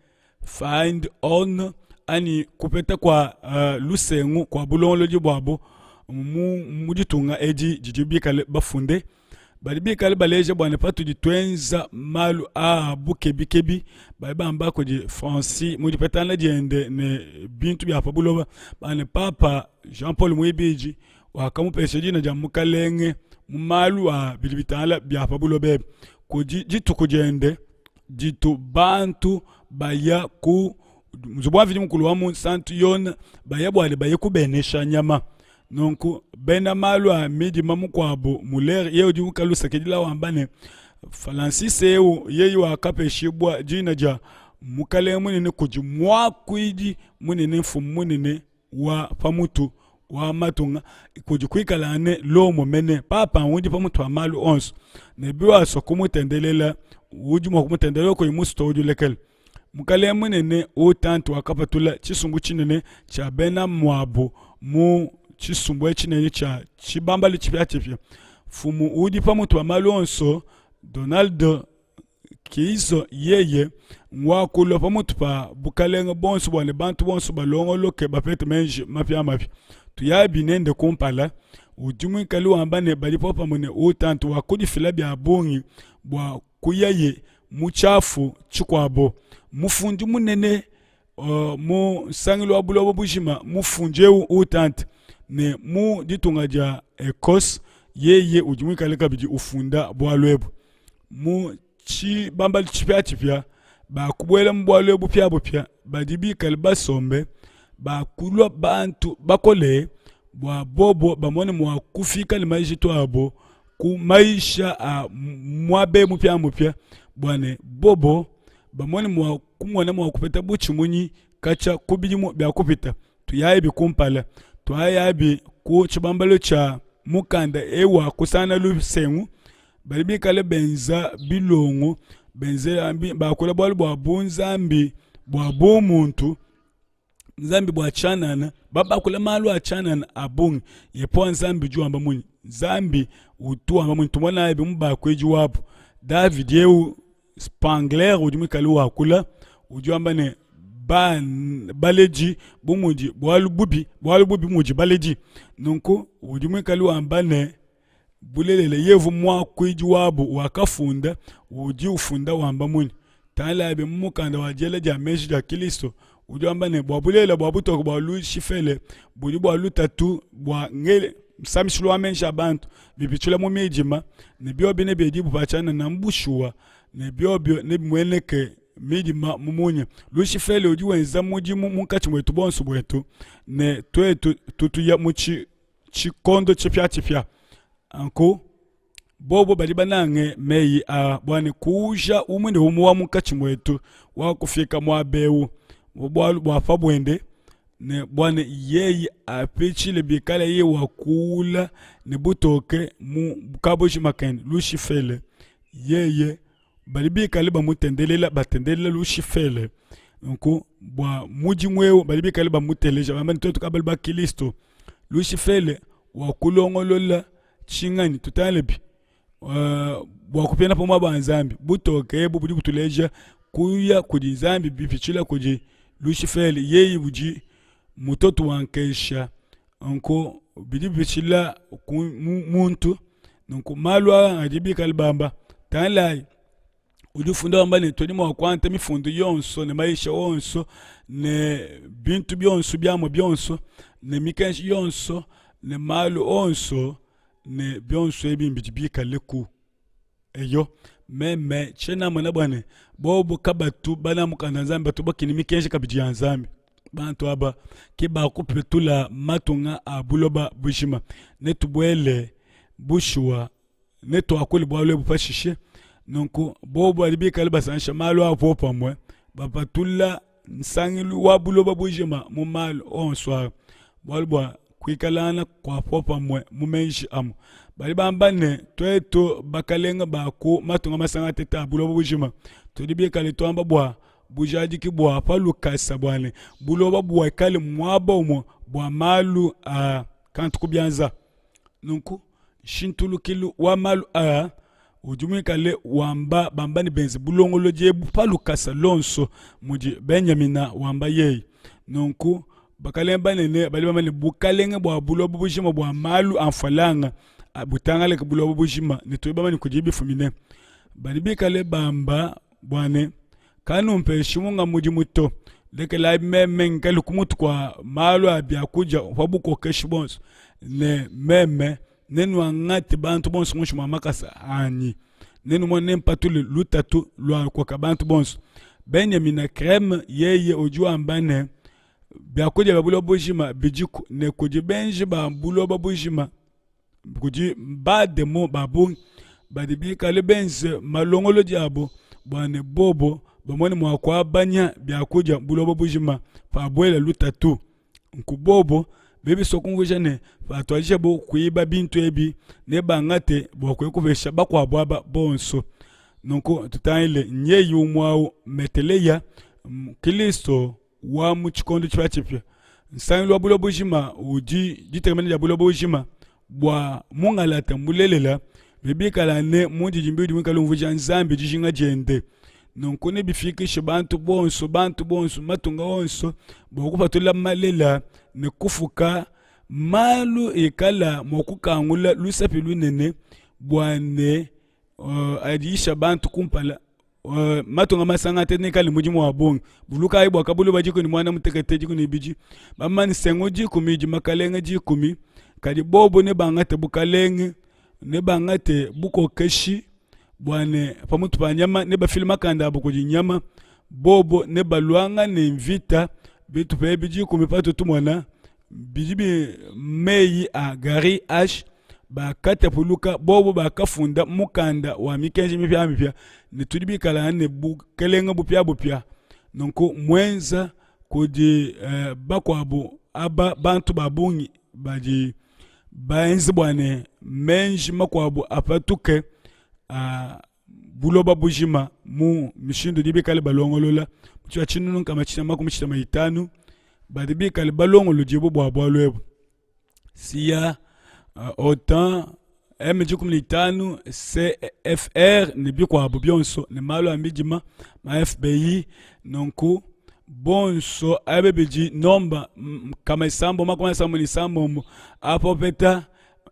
Find On anyi kupeta kua lusengu kua bulongolodi buabu mu, mu ditunga edi didi bikale bafunde. Badi bikale baleja bua ne patudi tuenza malu aa bukebikebi, badi bamba kudi Francis mu dipetangana diende ne bintu bia pa buloba, ba ne Papa Jean Paul Muibidi wakamupesha dina dia Mukalenge. Mu malu a bidi bitangila bia pa buloba ebu, kudi dituku diende ditu bantu baya ku nzubu wa Mvidi Mukulu wa Munsantu Yone, baya bua ne baye kubenesha nyama. Nunku bena malu a midima mukuabu Muller yeye udi ukalusakidila wamba ne, Francis eu yeye wakapeshibua dina dia mukalenge munene kudi muakuidi munene mfumu munene wa pa mutu wa matunga kudi kuikala ne Lomo mene papa udi pa mutu wa malu onso ne biwasua kumutendelela udi mua kumutendelela kuyi musue udi ulekela mukalenge munene utantu wakapatula tshisumbu tshinene tshia bena muabu mu tshisumbu tshinene tshia tshibambalu tshipiatshipia mfumu udi pa mutu wa malu onso Donald Kiizo yeye ngwakulua pamutu pa bukalenge bonso bua ne bantu bonso balongoloke bapete meji mapiamapia. Tuyabi nende kumpala. Udi muikale wamba ne badi popamue ne utantu wa kudifila bia bungi bua kuyaye mu tshiafu tshikuabo. Mufundi munene mu nsangilu wa buloba bujima mufundi eu utante ne mu ditunga dia Ecosse yeye udi muikale kabidi ufunda bualu ebu. Mu tshibambalu tshipiatshipia bakubuela mu bualu ebu bupiabupia badi bikale basombe bakulua bantu bakole bua bobo bamone mua kufika ne majitu abo ku maisha a muaba mupiamupia bua ne bobo bamone mua kumona mua kupeta butshimunyi katshia ku bidimu bia kupita. Tuyayibi kumpala, tuayabi ku tshibambalu tshia mukanda eu wa kusana lusengu. Badi bikale benza bilongo, benza bakula bualu bua bunzambi bua bumuntu nzambi bua tshianana, babakula malu a tshianana a bungi. Yepowa Nzambi udi wamba munyi? Nzambi utu wamba munyi? Tumonayi mu bakuidi wabu Davidi eu Spangler udi muikale wakula udi wamba ne baledi bu mudi bualu bubi bualu bubi mudi baledi nunku udi muikale wamba ne bulelela yevu muakuidi wabu wakafunda udi ufunda wamba munyi tangilabi mu mukanda wa diela dia meji dia Kilisto udi wamba ne bua bulelela bua butoke bua Lushifele budi bua lutatu bua ngele nsamishilu wa meji a bantu bipitshila mu midima ne biobi nebiedibue pa tshianana bushuwa ne biobio nebimueneke midima mu munya. Lushifele udi wenza mudimu munkatshi muetu bonso buetu ne tuetu tutuya mu tshikondo tshipiatshipia. Anku bobo badi banange meyi aa bua ne kuuja umue ne umue wa munkatshi muetu wa kufika muaba eu bualu bua pa buende ne bua ne yeye apitshile bikala yeye wakuula ne butoke mu kabujima kende Lushifele yeye badi bikale bamutendelela batendelela Lushifele nunku bua mudimu eu badi bikale bamuteleja bamba ne tuetu kabali ba Kilisto Lushifele wakulongolola tshinganyi tutalebi bua kupiana pa muaba wa Nzambi. Butoke ebu budi butuleja kuya kudi Nzambi bipitshila kudi Lushifele, yeye udi mutoto wa nkesha. Nunku bidi bipitshila ku muntu. Nunku malu aa adi bikale bamba tangilayi udi ufunda wamba ne tudi mua kuanta mifundu yonso ne mayisha onso ne bintu bionso biamua bionso ne mikenji yonso ne malu onso ne bionso ebi mbidi bikaleku eyo meme tshiena mona bua ne bobu kabatu bana mukanda nzambi batu bakina mikenji kabidi ya nzambi bantu aba ke bakupetula matunga a buloba bujima netubuele bushuwa netuakule bualu ebu pashishe. Nunku bobu badi bikale basangisha malu a popamue, bapatula nsangilu wa buloba bujima mu malu onso aa, bualu bua kuikalangana kua popamue mu meji amue. Badi bamba ne, tuetu bakalenge ba ku matunga masanga ateta a buloba bujima tudi bikale tuamba bua bujadiki bua pa lukasa bua ne, buloba buikale muaba umue bua malu a kantu ku bianza. Nunku Nshintulukilu wa malu aa udi muikale wamba bamba ne benze bulongolodi ebu pa lukasa luonso mudi Benyamina wamba yeye. Nunku bakalenge banene badi bamba ne bukalenge bua buloba bujima bua malu a mfualanga butangalake buloba bujima ne tudi bamanye kudi bifumine. Badi bikale bamba bua ne kanumpeshi munga mudimu to, lekelayi meme ngikale ku mutu kua malu a biakudia pa bukokeshi buonso ne meme. Nenuangate bantu bonso muinshi mua makasa anyi. Nenumone nempatule lutatu luakoka bantu bonso. Benyamina Krem yeye udi wamba ne, Biakudia bia buloba bujima bidiku ne kudi benji ba buloba bujima kudi bademon ba bungi badi bikale benze malongolodi abu bua ne bobo bamone mua kuabanya biakudia buloba bujima pabuela lutatu. Nku bobo bidi bisua kumvuija ne, patuadijabo kuiba bintu ebi, nebangate bua kuya kupesha bakuabu aba bonso. Nunku tutangile nyeyi umue au Meteleya, Kristo wa mu tshikondo tshipiatshipia. Nsangilu wa buloba bujima udi ditekemena dia buloba bujima bua mungalata mulelela bibikala ne mundidimbi udi muikale umvuija Nzambi dijinga diende. Nunku nebifikishe bantu bonso, bantu bonso, matunga onso bua kupatula malela ne kufuka malu ikala mua kukangula lusapi lunene bua ne uh, adiisha bantu kumpala uh, matunga masanga ate nekale mudimu wa bungi bulukayi bua kabulu dikumi ne muanda mutekete dikumi ne ibidi bamane sengu dikumi idi makalenge dikumi kadi bobo nebangate bukalenge nebangate bukokeshi bua ne pamutu pa nyama nebafile makanda abu kudi nyama bobo nebaluangane mvita bitupa ebi dikumi patu tumona bidi bi meyi a Gary H bakatapuluka bobo bakafunda mukanda wa mikenji mipiamipia ne tudi bikala ne bukelenge bupiabupia nunku muenza kudi eh, bakuabu aba bantu ba bungi badi baenze bua ne menji makuabu apatuke a buloba bujima mu mishindu idi bikale balongolola mu tshia tshinunu nkama tshitema makumi tshitema itanu badi bikale balongolodibue bua bualu ebu siya uh, otan M dikumi ne itanu CFR ne bikuabu bionso ne malu a midima ma FBI nunku bonso ebe bidi nomba nkama isambo makumi asambo ne isambombo apopeta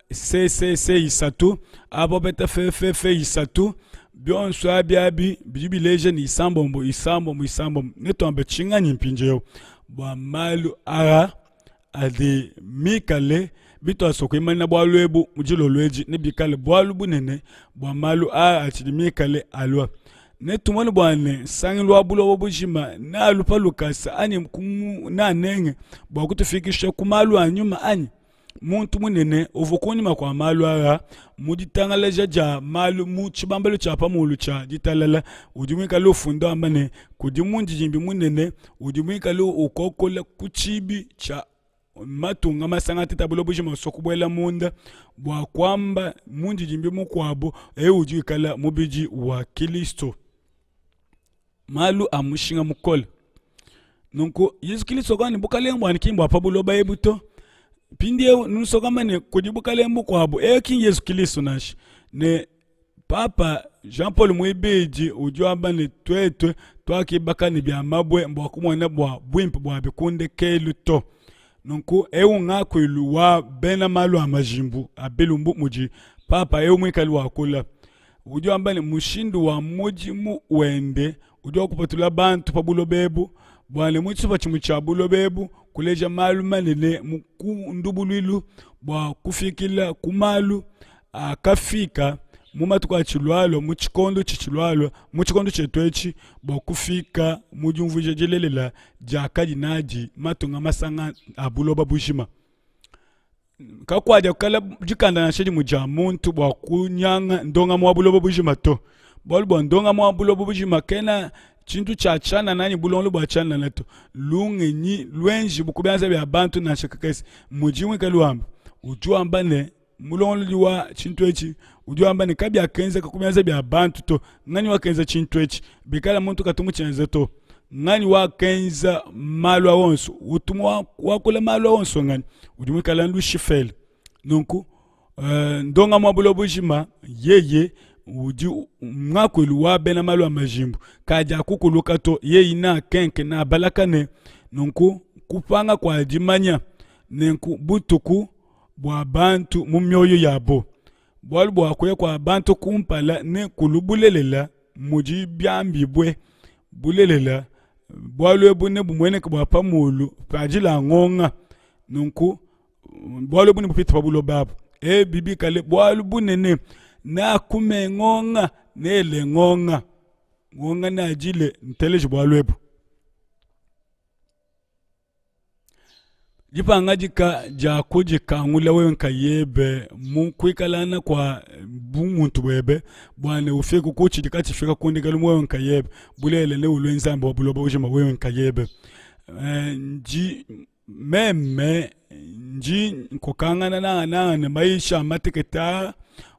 CCC isatu apopeta FFF isatu bionso abi abi bidi bileja ne isambombo isambombo isambombo netuambe tshinganyi mpindieu bua malu aa adi mikale bituasua kuimanyina bualu ebu mu dilolo edi nebikale bualu bunene bua malu aa atshidi mikale alua. Netumone bua ne nsangilu wa buloba bujima nealu pa lukasa anyi neanenge bua kutufikisha ku malu a nyuma anyi? Muntu munene uvua kunyima kua malu aa mu ditangalaja dia malu mu tshibambalu tshia pa muulu tshia ditalala udi muikale ufunda wamba ne, kudi mundidimbi munene udi muikale ukokola ku tshiibi tshia matunga masanga ateta buloba bujima usua kubuela munda bua kuamba mundidimbi mukuabu eu udi wikala mubidi wa Kilisto. Malu a mushinga mukole. Nunku Yezu Kilisto wakamba ne bukalenge buanyi ki mbua pa buloba ebu to. Mpindieu nusokama ne kudi bukalenge bukuabu, eu ki Yezu Kilisto nansha. Ne Papa Jean Paul muibidi udi wamba ne tuetu tuakibaka ne bia mabue bua kumona bua buimpe bua bikundekelu to. Nunku eu ngakuilu wa bena malu a majimbu a bilumbu mudi Papa eu muikale wakula. Udi wamba ne mushindu wa mudimu wende udi wa kupatula bantu pa buloba ebu bua ne mu tshitupa tshimue tshia buloba ebu kuleja malu manene mu ku ndubuluilu bua kufikila ku malu akafika mu matuku atshilualua mu tshikondo tshitshilualua mu tshikondo tshietu etshi bua kufika mu diumvuija dilelela diakadi nadi matunga masanga a buloba bujima. Kakuadia kukala dikanda nansha dimue dia muntu bua kunyanga ndongamu wa buloba bujima to. Bualu bua ndongamu wa buloba bujima kena tshintu tshia tshianana anyi bulongolodi bua tshianana to. Lungenyi luenjibu ku bianza bia bantu nansha kakese. Mudi muikale wamba, udi wamba ne mulongolodi wa tshintu etshi udi wamba ne kabiakenzeka ku bianza bia bantu to. Nganyi wakenza tshintu etshi? Bikala muntu katu mutshienze to, nganyi wakenza malu a onso? Utu wakula malu a onso nganyi? Udi muikale Lushifele. Nunku uh, ndongamu wa buloba bujima yeye udi ngakuilu wa bena malu a majimbu kadi akukuluka to yeyi na kenke na balakane nunku kupanga kua dimanya nenku butuku bua bantu mu mioyo yabo, bualu bua kuya kua bantu kumpala ne kulu bulelela mudi biambibue bulelela, bualu ebu nebumueneke bua pa mulu padila ngonga. Nunku bualu ebu nebupite pa buloba abu. Ebi bikale bualu bunene, neakume ngonga, neele ngonga. Ngonga neadile, nteleje bualu ebu. Dipangadika dia kudikangula wewe nkayebe mu kuikalangana kua bumuntu buebe bua ne ufike ku tshidi katshifika ku ndekelu mu wewe nkayebe, bulelela neulue Nzambi wa buloba bujima wewe nkayebe. Eh, ndi meme ndi nkokangana nangananga ne mayisha a matekete aa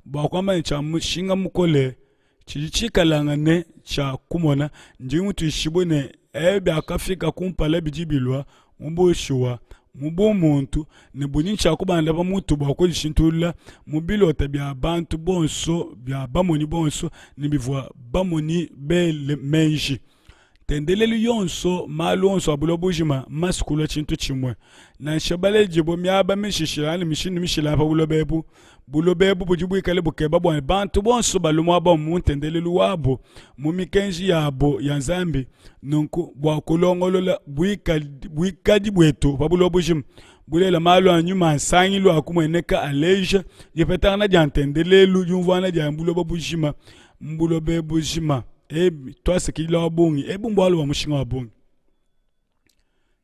bua kuamba ne tshia mushinga mukole tshidi tshikalangane tshia kumona. Ndi mutuishibue ne, ebi biakafika kumpala bidi bilua mu bushuwa, mu bumuntu, ne budi ntshia kubanda pa mutu bua kudishintulula mu bilota bia bantu bonso, bia bamonyi bonso, ne bivua bamonyi bele meji. Ntendelelu yonso, malu onso a buloba bujima mmasue kulua tshintu tshimue. Nansha baledibue miaba mishishilangane ne mishindu mishilangane pa buloba ebu, buloba ebu budi buikale bukeba bua bantu bonso balue muaba umue mu ntendelelu wabu, mu mikenji yabo ya Nzambi. Nunku, bua kulongolola buikadi, buikadi buetu pa buloba bujima, bulelela malu a nyuma a nsangilu akumueneka aleja dipetangana dia ntendelelu, diumvuangana dia buloba bujima mu buloba bujima. Ebi tuasakidila wa bungi, ebu mbualu bua mushinga wa bungi.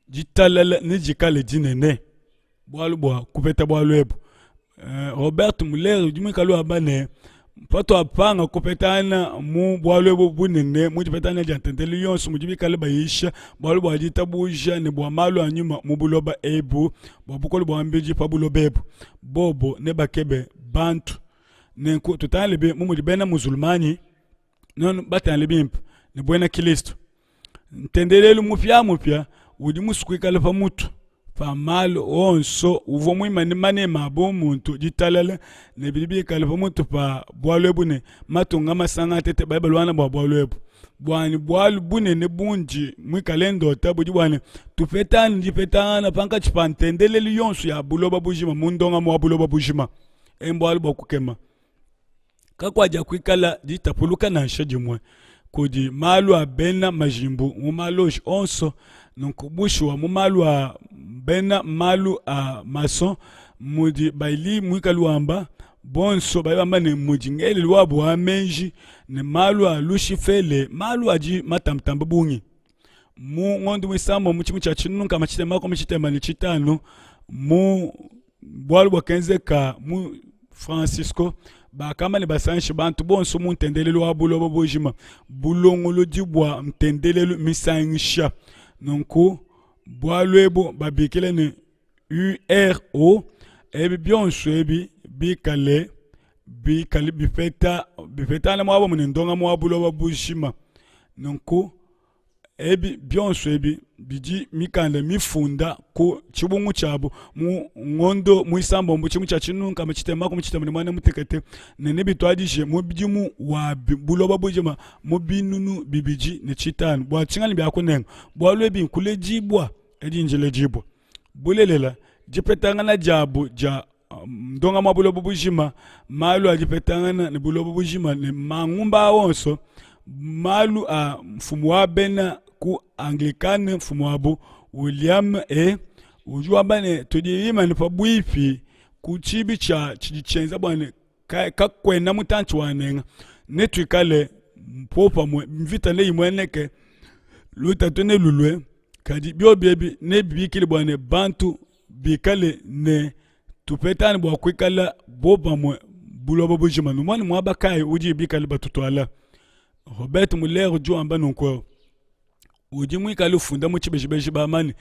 Ditalala nedikale dinene bualu bua kupeta bualu ebu. Eh, Robert Muller udi muikale wamba ne, patuapanga kupetangana mu bualu ebu bunene mu dipetangana dia ntendelelu yonso mudi bikale bayisha bualu bua ditabuja ne bua malu a nyuma mu buloba ebu bua bukole bua mbidi pa buloba ebu, bobo nebakebe bantu. Nenku tutangile mu mudi bena muzulmanyi nuenu batangile bimpe ne buena Kilisto. Ntendelelu mupiamupia udi musue kuikala pa mutu pa malu onso uvua muimane maneme a bumuntu, ditalala ne bidi bikale pa mutu pa bualu ebu ne matunga masanga atete badi baluangana bua bualu ebu. Buanyi bualu bunene bundi muikale ndota budi bua ne tupetangane dipetangana pankatshi pa ntendelelu yonso ya buloba bujima mu ndongamu wa buloba bujima. Embualu bua kukema. Kakuakuikala ditapuluka nansha dimue kudi malu a bena majimbu mu maloji onso. Nunku bushuwa mu malu a bena malu a mason mudi Bailey muikale wamba, bonso badi bamba ne mudi ngelelu wabu wa meji ne malu a lushifele malu adi matambitambe bungi. Mu ngondo muisambombo mu tshidimu tshia 1675 mu bualu buakenzeka mu Francisco, bakamba ne basangishe bantu bonso mu ntendelelu wa buloba bujima, bulongolodi bua ntendelelu misangisha. Nunku bualu ebu babikila ne URO, ebi bionso ebi bikale bikale bipeta bipetangana muaba umue ne ndongamu wa buloba bujima. Nunku Ebi bionso ebi bidi mikanda mifunda ku tshibungu tshiabu mu ngondo muisambombo tshidimu tshia 1675 ne nebituadije mudimu wa buloba bujima mu 2005. Bua tshinganyi biakunenga bualu ebi nkuledibua edi ndiledibua bulelela dipetangana diabu dia ndongamu wa buloba bujima, malu a dipetangana ne buloba bujima ne mangumba a onso, malu a mfumu wa bena ku Anglikane, mfumu wabu William E. Udi wamba ne, tudi bimane pabuipi ku tshibi tshia tshidi tshienza bua ne kakuena mutantshi wanenga netuikale popamue, mvita neyimueneke, lutatu nelulue, kadi biobi ebi nebibikile bua ne bantu bikale ne tupetane bua kuikala bopamue buloba bujima. Numone muaba kayi udi bikale batutuala. Robert Muller udi wamba nunku eu udi muikale ufunda mu tshibejibeji bamba ne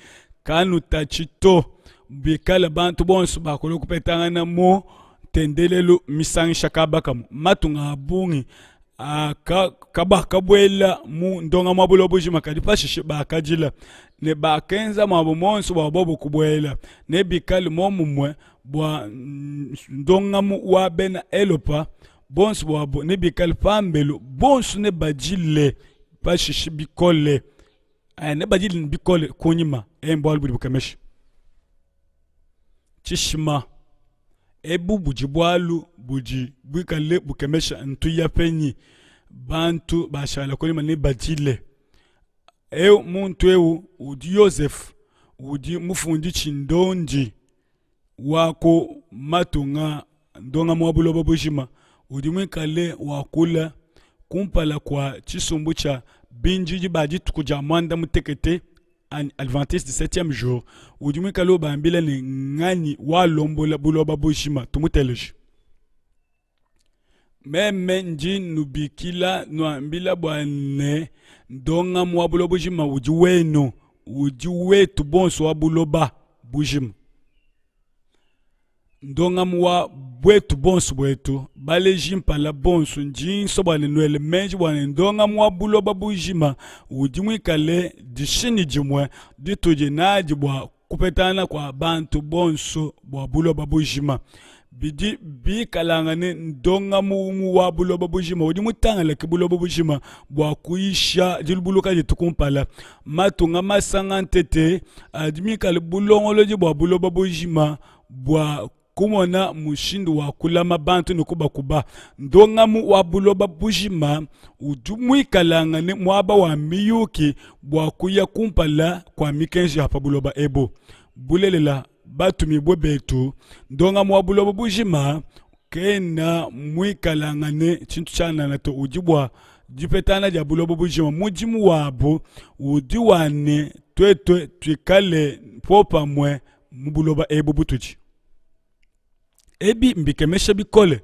kanutatshi to bikale bantu bonso bakulua kupetangana mu ntendelelu misangisha kaba kamue matunga a bungi kabakabuela mu ndongamu wa buloba bujima kadi pashishe bakadila ne bakenza muabu muonso bua bobu kubuela nebikale muomumue bua ndongamu wa bena Elopa bonso buabu nebikale pambelu bonso nebadile pashishe bikole eh, nebadile bikole kunyima eh, mbualu budi bukemesha tshishima Ebu budi bualu budi buikale bukemesha ntuya penyi bantu bashala kunyima nebadile. Eu muntu eu udi Yosefe udi mufundi tshindondi wa ku matunga. ndongamu wa buloba bujima udi muikale wakula kumpala kua tshisumbu tshia bindidi ba dituku dia muanda mutekete anyi Adventiste du septième jour udi muikale ubambila ne nganyi walombola buloba bujima. Tumuteleje. Meme ndi nubikila nuambila bua ne ndongamu wa buloba bujima udi wenu, udi wetu bonso wa buloba bujima. Ndongamu wa buetu bonso buetu baleji mpala bonso ndi nsua bua ne nuele meji bua ne ndongamu wa buloba bujima udi muikale dishini dimue ditudi nadi bua kupetangana kua bantu bonso bua buloba bujima. Bidi bikalangane ndongamu umue wa buloba bujima udi mutangalake buloba bujima bua kuyisha dilubuluka dietu kumpala. Matunga masanga ntete adi mikale bulongolodi bua buloba bujima bua kumona mushindu wa kulama bantu ne kubakuba. Ndongamu wa buloba bujima udi muikalangane muaba wa miyuki bua kuya kumpala kua mikenji ya pa buloba ebu. Bulelela, batumibue betu, ndongamu wa buloba bujima kena muikalangane tshintu tshianana to, udi bua dipetangana dia buloba bujima. Mudimu wabu udi wa ne tuetu tuikale popamue mu buloba ebu butudi. Ebi mbikemesha bikole.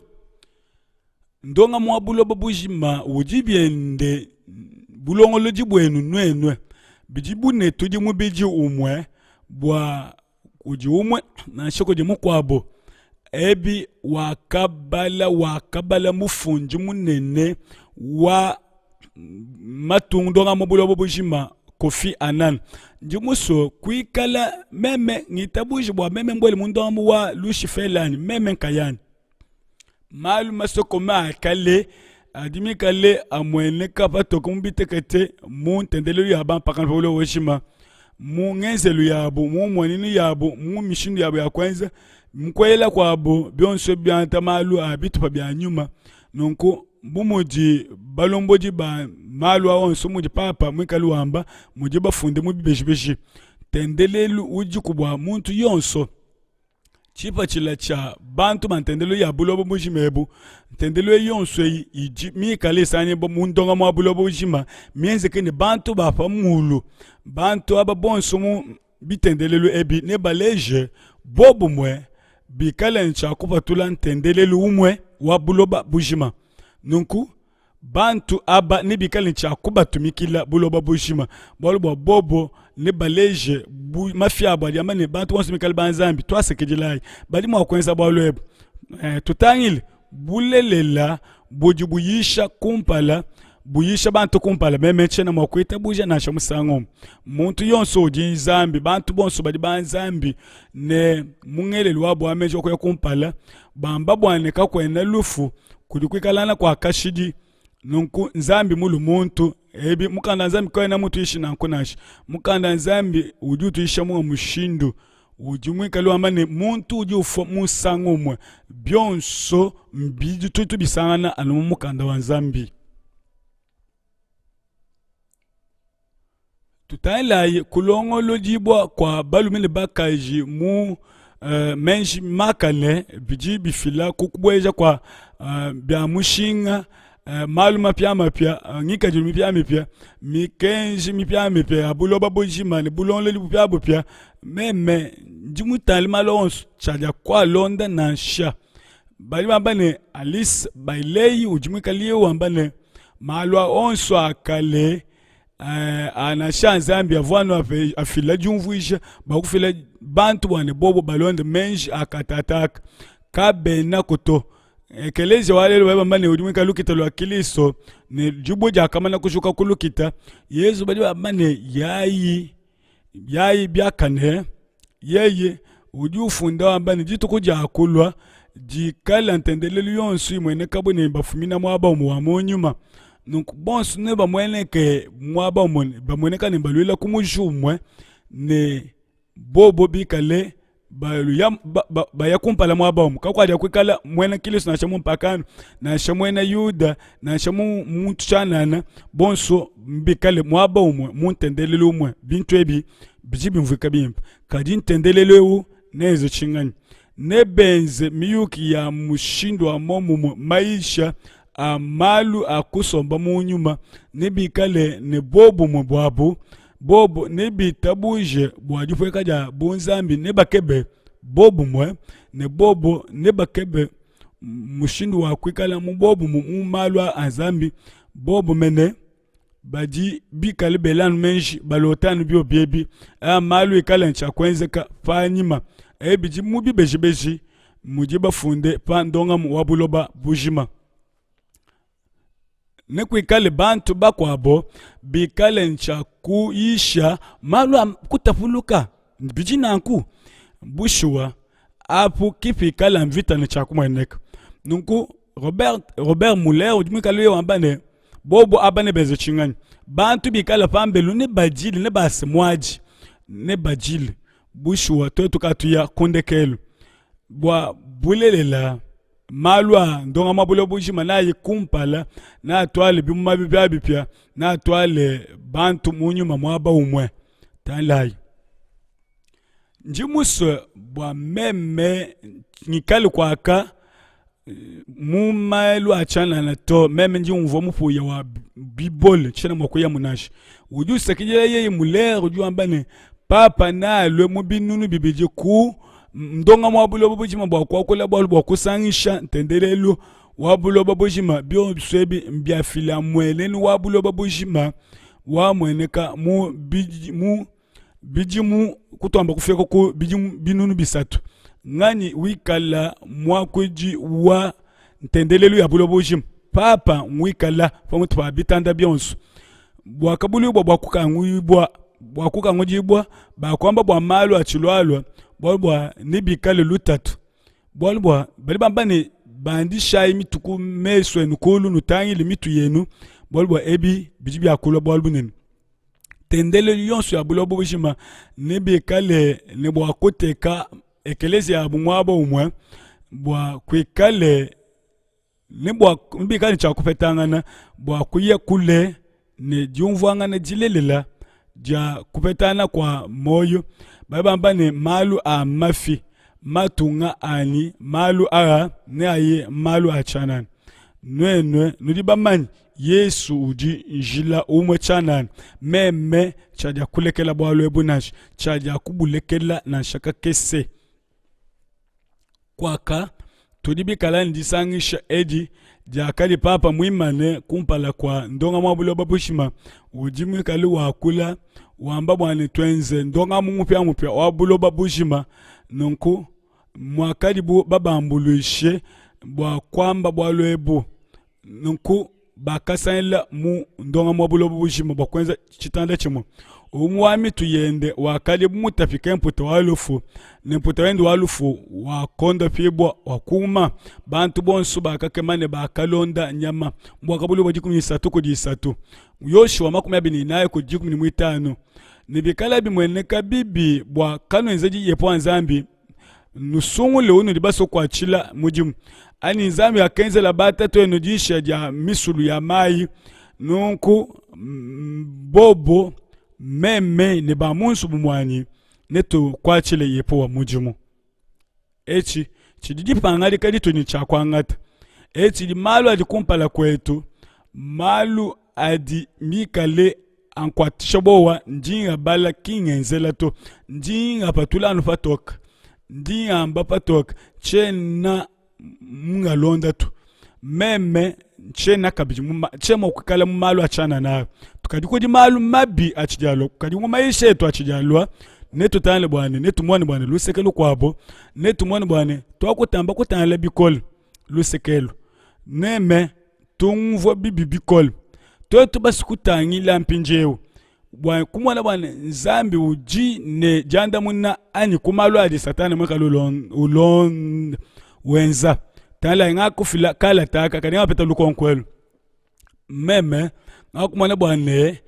Ndongamu wa buloba bujima udi biende bulongolodi buenu nuenu, bidi bu ne tudi mubidi umue bua kudi umue nansha kudi mukuabo. Ebi wakabala wakabala mufundi munene wa matunga ndongamu buloba bujima Kofi Annan. Ndi musue kuikala meme ngitabuja bua meme mbuele mu ndongamu wa Lucifer anyi meme nkayanyi. Malu masokome a kale adi mikale amueneka patoke mu bitekete mu ntendelelu ya bampangano pa buloba bujima, mu ngenzelu yabu, mu mmuenenu yabu, mu mishindu yabu ya kuenza, mu kuela kuabu, bionso biangata malu a bitupa bia nyuma. Nunku bu mudi balombodi ba malu a onso, mudi Papa muikale wamba, mudi bafunde mu bibejibeji, ntendelelu udiku bua muntu yonso. Tshipatshila tshia bantu ba ntendelelu ya buloba bujima ebu, ntendelelu eyi yonso eyi idi mikale isanganyibua mu ndongamu wa buloba bujima, mienzeke ne bantu ba pa muulu. Bantu aba bonso mu bitendelelu ebi nebaleje buobumue, bikale ne tshia kupatula ntendelelu umue wa buloba bujima. Nunku bantu aba nebikale ne tshia kubatumikila buloba bujima, bualu bua bobo nebaleje bu mafi abo adi amba ne bantu bonso bikale ba Nzambi. Tuasakidilayi, badi mua kuenza bualu ebu. Tutangile bulelela budi buyisha kumpala, buyisha bantu kumpala. Meme tshiena mua kuitabuja nansha musangu umue. Muntu yonso udi Nzambi, bantu bonso badi ba Nzambi ne mu ngelelu wabu wa meji wa kuya kumpala, bamba bua ne kakuena lufu, kudi kuikalangana kua kashidi. Nunku Nzambi mulu muntu ebi mukanda wa Nzambi kawena mutuishi nanku nansha. Mukanda wa Nzambi udi utuisha munga mushindu udi muikale wamba ne muntu udi ufua musangu umue, bionso mbidi tudi tubisangana anu mu mukanda wa Nzambi. Tutangilayi kulongolodibua kua balume ne bakaji mu meji makane bidi bifila ku kubueja kua bia mushinga, malu mapiamapia, ngikadilu mipiamipia, mikenji mipiamipia ya buloba bujima ne bulongolodi bupiabupia. Meme ndi mutangile malu onso, tshiadia kualonda nansha. Badi bamba ne, Alice Bailey udi muikale wamba ne, malu a onso a kale nansha Nzambi avua anu afila diumvuija bua kufila bantu bua ne bobo balonde meji a katataka kabenaku to. Ekelezia wa lelu badi bamba ne udi muikale lukita lua Kilisto ne dibue diakamana kujuka ku lukita. Yezu badi bamba ne yayi yayi biakane, yeye udi ufunda wamba ne dituku diakulua dikala ntendelelu yonso imueneka bu ne bafumina muaba umue wa mu nyuma. Nunku bonso nebamueneke muaba umue, bamueneka ne baluila ku muji umue ne bobo bikale baluya baya kumpala muaba umue. Kakuadia kuikala muena Kilisto nansha mumpakano nansha muena Yuda nansha muntu tshianana, bonso bikale muaba umue mu ntendelelu umue. Bintu ebi bidi bimvuika bimpe, kadi ntendelelu eu neenze tshinganyi? Nebenze miyuki ya mushindu wa muomumue, mayisha a malu a kusomba mu nyuma, nebikale ne buobumue buabu bobo nebitabuje bua dipueka dia bunzambi, nebakebe buobumue ne bobo nebakebe mushindu wa kuikala mu buobumue mu malu a Nzambi, bobo mene badi bikale bela anu meji balota anu biobi ebi aya malu ikale ntshia kuenzeka panyima ebi bidi mu bibejibeji mudi bafunde pa ndongamu wa buloba bujima. Nekuikale bantu bakuabo bikale ntshia kuyisha malu a kutapuluka bidi nanku bushuwa apu ki pikala mvita ne tshia kumueneka nunku Robert, Robert Muller udi muikale yeye wamba ne bobo aba nebenze tshinganyi bantu bikala pambelu nebadile nebase muadi nebadile bushuwa tuetu katuya ku ndekelu bua bulelela malu a ndongamu wa buloba bujima nayi kumpala naatuale bimuma bipiabipia naatuale bantu mu nyuma muaba umue tangilayi ndi musue bua meme ngikale kuaka mu malu a tshianana to meme ndi umvua mupuya wa bibole tshiena mua kuyamu nansha udi usakidila yeye mulere udi wamba ne papa nalue mu binunu bibidi ku ndongamu wa buloba bujima bua kuakula bualu bua kusangisha ntendelelu wa buloba bujima bionso ebi mbiafila mmuenenu wa buloba bujima wamueneka mu mu bidimu kutuamba kufika ku bidimu binunu bisatu nganyi wikala muakuidi wa ntendelelu ya buloba bujima papa ngwikala pamutu pa bitanda bionso buakabuluibua bua kukanguibua bua kukangudibua bakuamba bua malu atshilualua bualu bua nebikale lutatu bualu bua badi bamba ne bandishayi mitu ku mesu enu kulu nutangile mitu yenu bualu bua ebi bidi biakulua bualu bunene ntendelelu yonso ya buloba bujima nebikale ne bua kuteka ekeleziya yabu muaba umue bua kuikale ne bua bikale ne tshia kupetangana bua kuya kule ne diumvuangana dilelela dia kupetangana kua muoyo. Badi bamba ne, malu a mafi matunga anyi malu aa neaye malu a tshianana. Nuenu nudi bamanye Yesu udi njila umue tshianana. Meme tshiadiakulekela bualu ebu nansha, tshiadiakubulekela nansha kakese. Kuaka tudi bikala ne disangisha edi diakadi papa muimane kumpala kua ndongamu wa buloba bujima udi muikale wakula wamba bua ne tuenze ndongamu mupiamupia wa buloba bujima nunku muakadibu babambuluishe bua kuamba bualu ebu Nunku bakasangila mu ndongamu wa buloba bujima bua kuenza tshitanda tshimue. Umue wa mitu yende wakadi mutapike mputa wa lufu, ne mputa wende wa lufu wakondopibua, wakuuma. Bantu bonso bakakema ne bakalonda nyama. Buakabuluibua 13 kudi 3, Yoshua 24 kudi 15. Ne bikala bimueneka bibi bua kanuenzedi Yehowa Nzambi nusungule unudi basue kuatshila mudimu anyi nzambi akenzela batatuenu disha dia misulu ya mayi nunku bobo meme ne ba mu nzubu muanyi netukuatshile yehowa mudimu etshi tshidi dipangadika ditudi ne tshia kuangata etshi malu adi kumpala kuetu malu adi mikale ankuatshisha buowa, ndi ngabala ki ngenzela to, ndi ngapatula anu patoke, ndi ngamba patoke, tshiena ngalonda to. Meme ntshiena kabidi tshiena mua kuikala mu malu a tshianana aa. Tukadi kudi malu mabi atshidi alua, kadi mu mayisha etu atshidi alua, netutangile bua ne netumone bua ne luseke lukuabo, netumone bua ne tuakutamba kutangila bikole luseke elu. Meme tumvua bibi bikole. Tuetu basi kutangila mpindieu bua kumona bua ne Nzambi udi ne diandamuna anyi ku malu adi Satana muikale ulonda wenza. Tangila ngakufila kalata aka kadi ngapeta lukonko elu. Meme ngakumona bua ne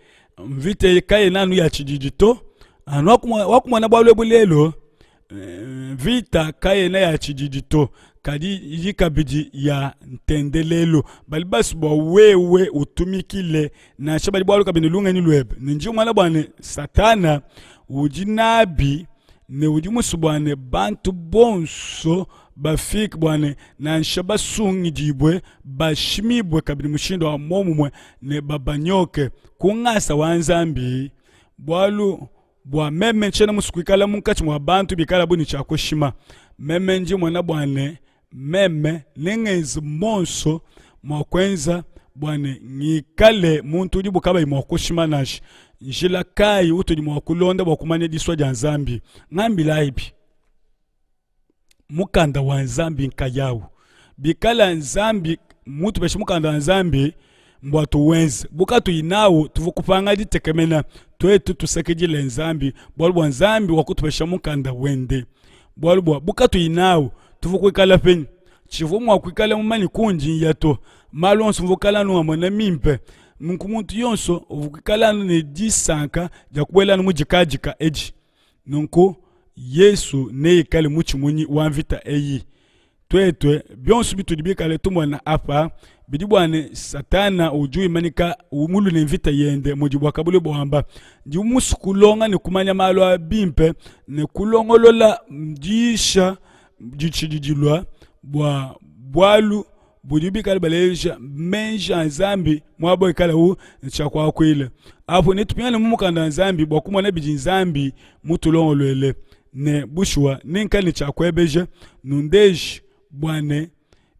mvita eyi kayena anu ya tshididi to. Anu wakumona bualu ebu lelu mvita kayena ya tshididi to kadi idi kabidi ya ntendelelu badi basue bua wewe utumikile nansha badi bualu kabidi ne lungenyi luebe ne ndi umona bua ne satana udi nabi. Ne udi musue bua ne bantu bonso bafike bua ne nansha basungidibue, bashimibue kabidi mushindu wa muomumue ne babanyoke ku ngasa wa Nzambi. Bualu bua meme ntshiena musue kuikala munkatshi mua bantu bikalabu ne tshia kushima. Meme ndi mmona bua ne meme nengenze monso mua kuenza bua ne ngikale muntu udibu kabayi mua kushima nansha. Njila kayi utudi mua kulonda bua kumanya disua dia Nzambi? Ngambilayibi. Mukanda wa Nzambi nkayawu. Bikala Nzambi mutupeshe mukanda wa Nzambi mbua tuwenze, bu katuyi nawu tuvua kupanga ditekemena. Tuetu tusakidile Nzambi bualu bua Nzambi wakutupesha mukanda wende. Bualu bua bu katuyi nawu tuvua kuikala penyi? Tshivua mua kuikala mumanye kundi nya to. Malu onso mvua kala anu amona mimpe. Nunku muntu yonso uvua kuikala anu ne disanka dia kubuela anu mu dikadika edi. Nunku Yesu neikale mutshimunyi wa mvita eyi. Tuetu bionso bitudi bikale tumona apa bidi bua ne Satana udi wimanyika mulu ne mvita yende mudi buakabule buamba. Ndi musue kulonga ne kumanya malu a bimpe ne kulongolola diyisha ditshidi dilua bua bualu budi bikale baleja meji a Nzambi muaba wikalawu ne tshia kuakuila. Apu netupingane mu mukanda wa Nzambi bua kumona bidi Nzambi mutulongoluele. Ne bushuwa nenkale ne tshia kuebeja, nundeje bua ne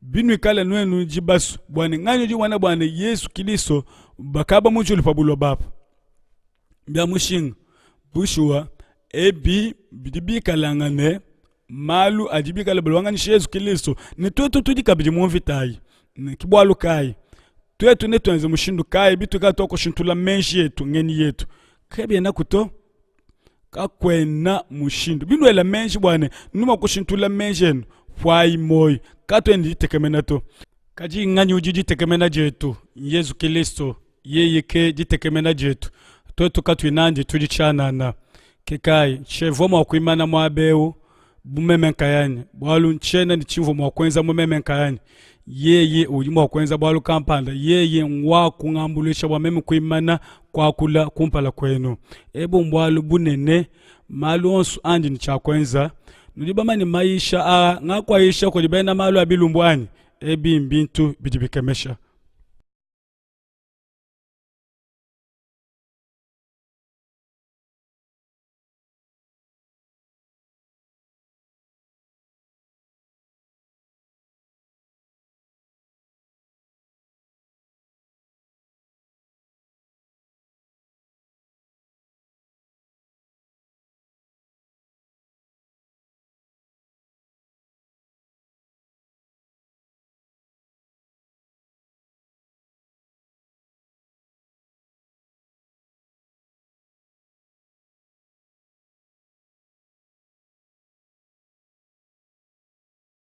binuikala nuenu nudi basue bua ne nganyi udi umona bua ne Yesu Kilisto bakaba mujulu pa buloba apa. Bia mushinga, bushuwa ebi bidi bikalangane malu adi bikale baluanganyisha Yezu Kilisto ne tuetu tudi kabidi mu mvita ayi. Ne ke bualu kayi tuetu netuenze mushindu kayi bituikala tuakushintulula meji etu, ngenyi yetu? Kabienaku to. Kakuena mushindu. Binuela meji bua ne nudi mua kushintulula meji enu, puayi muoyo. Katuena ne ditekemena to. Kadi nnganyi udi ditekemena dietu? N'Yezu Kilisto. Yeye ke ditekemena dietu. Tuetu katuyi nandi tudi tshianana. Ke kayi ntshivua mua kuimana muaba eu bu meme nkayanyi, bualu ntshiena ne tshimvua mua kuenza mu meme nkayanyi. Yeye udi mua kuenza bualu kampanda, yeye ngua kungambuluisha bua meme kuimana kuakula kumpala kuenu. Ebu mbualu bunene, malu onso andi ne tshia kuenza. Nudi bamanye mayisha aa ngakuayisha kudi bena malu a bilumbu anyi? Ebi mbintu bidi bikemesha.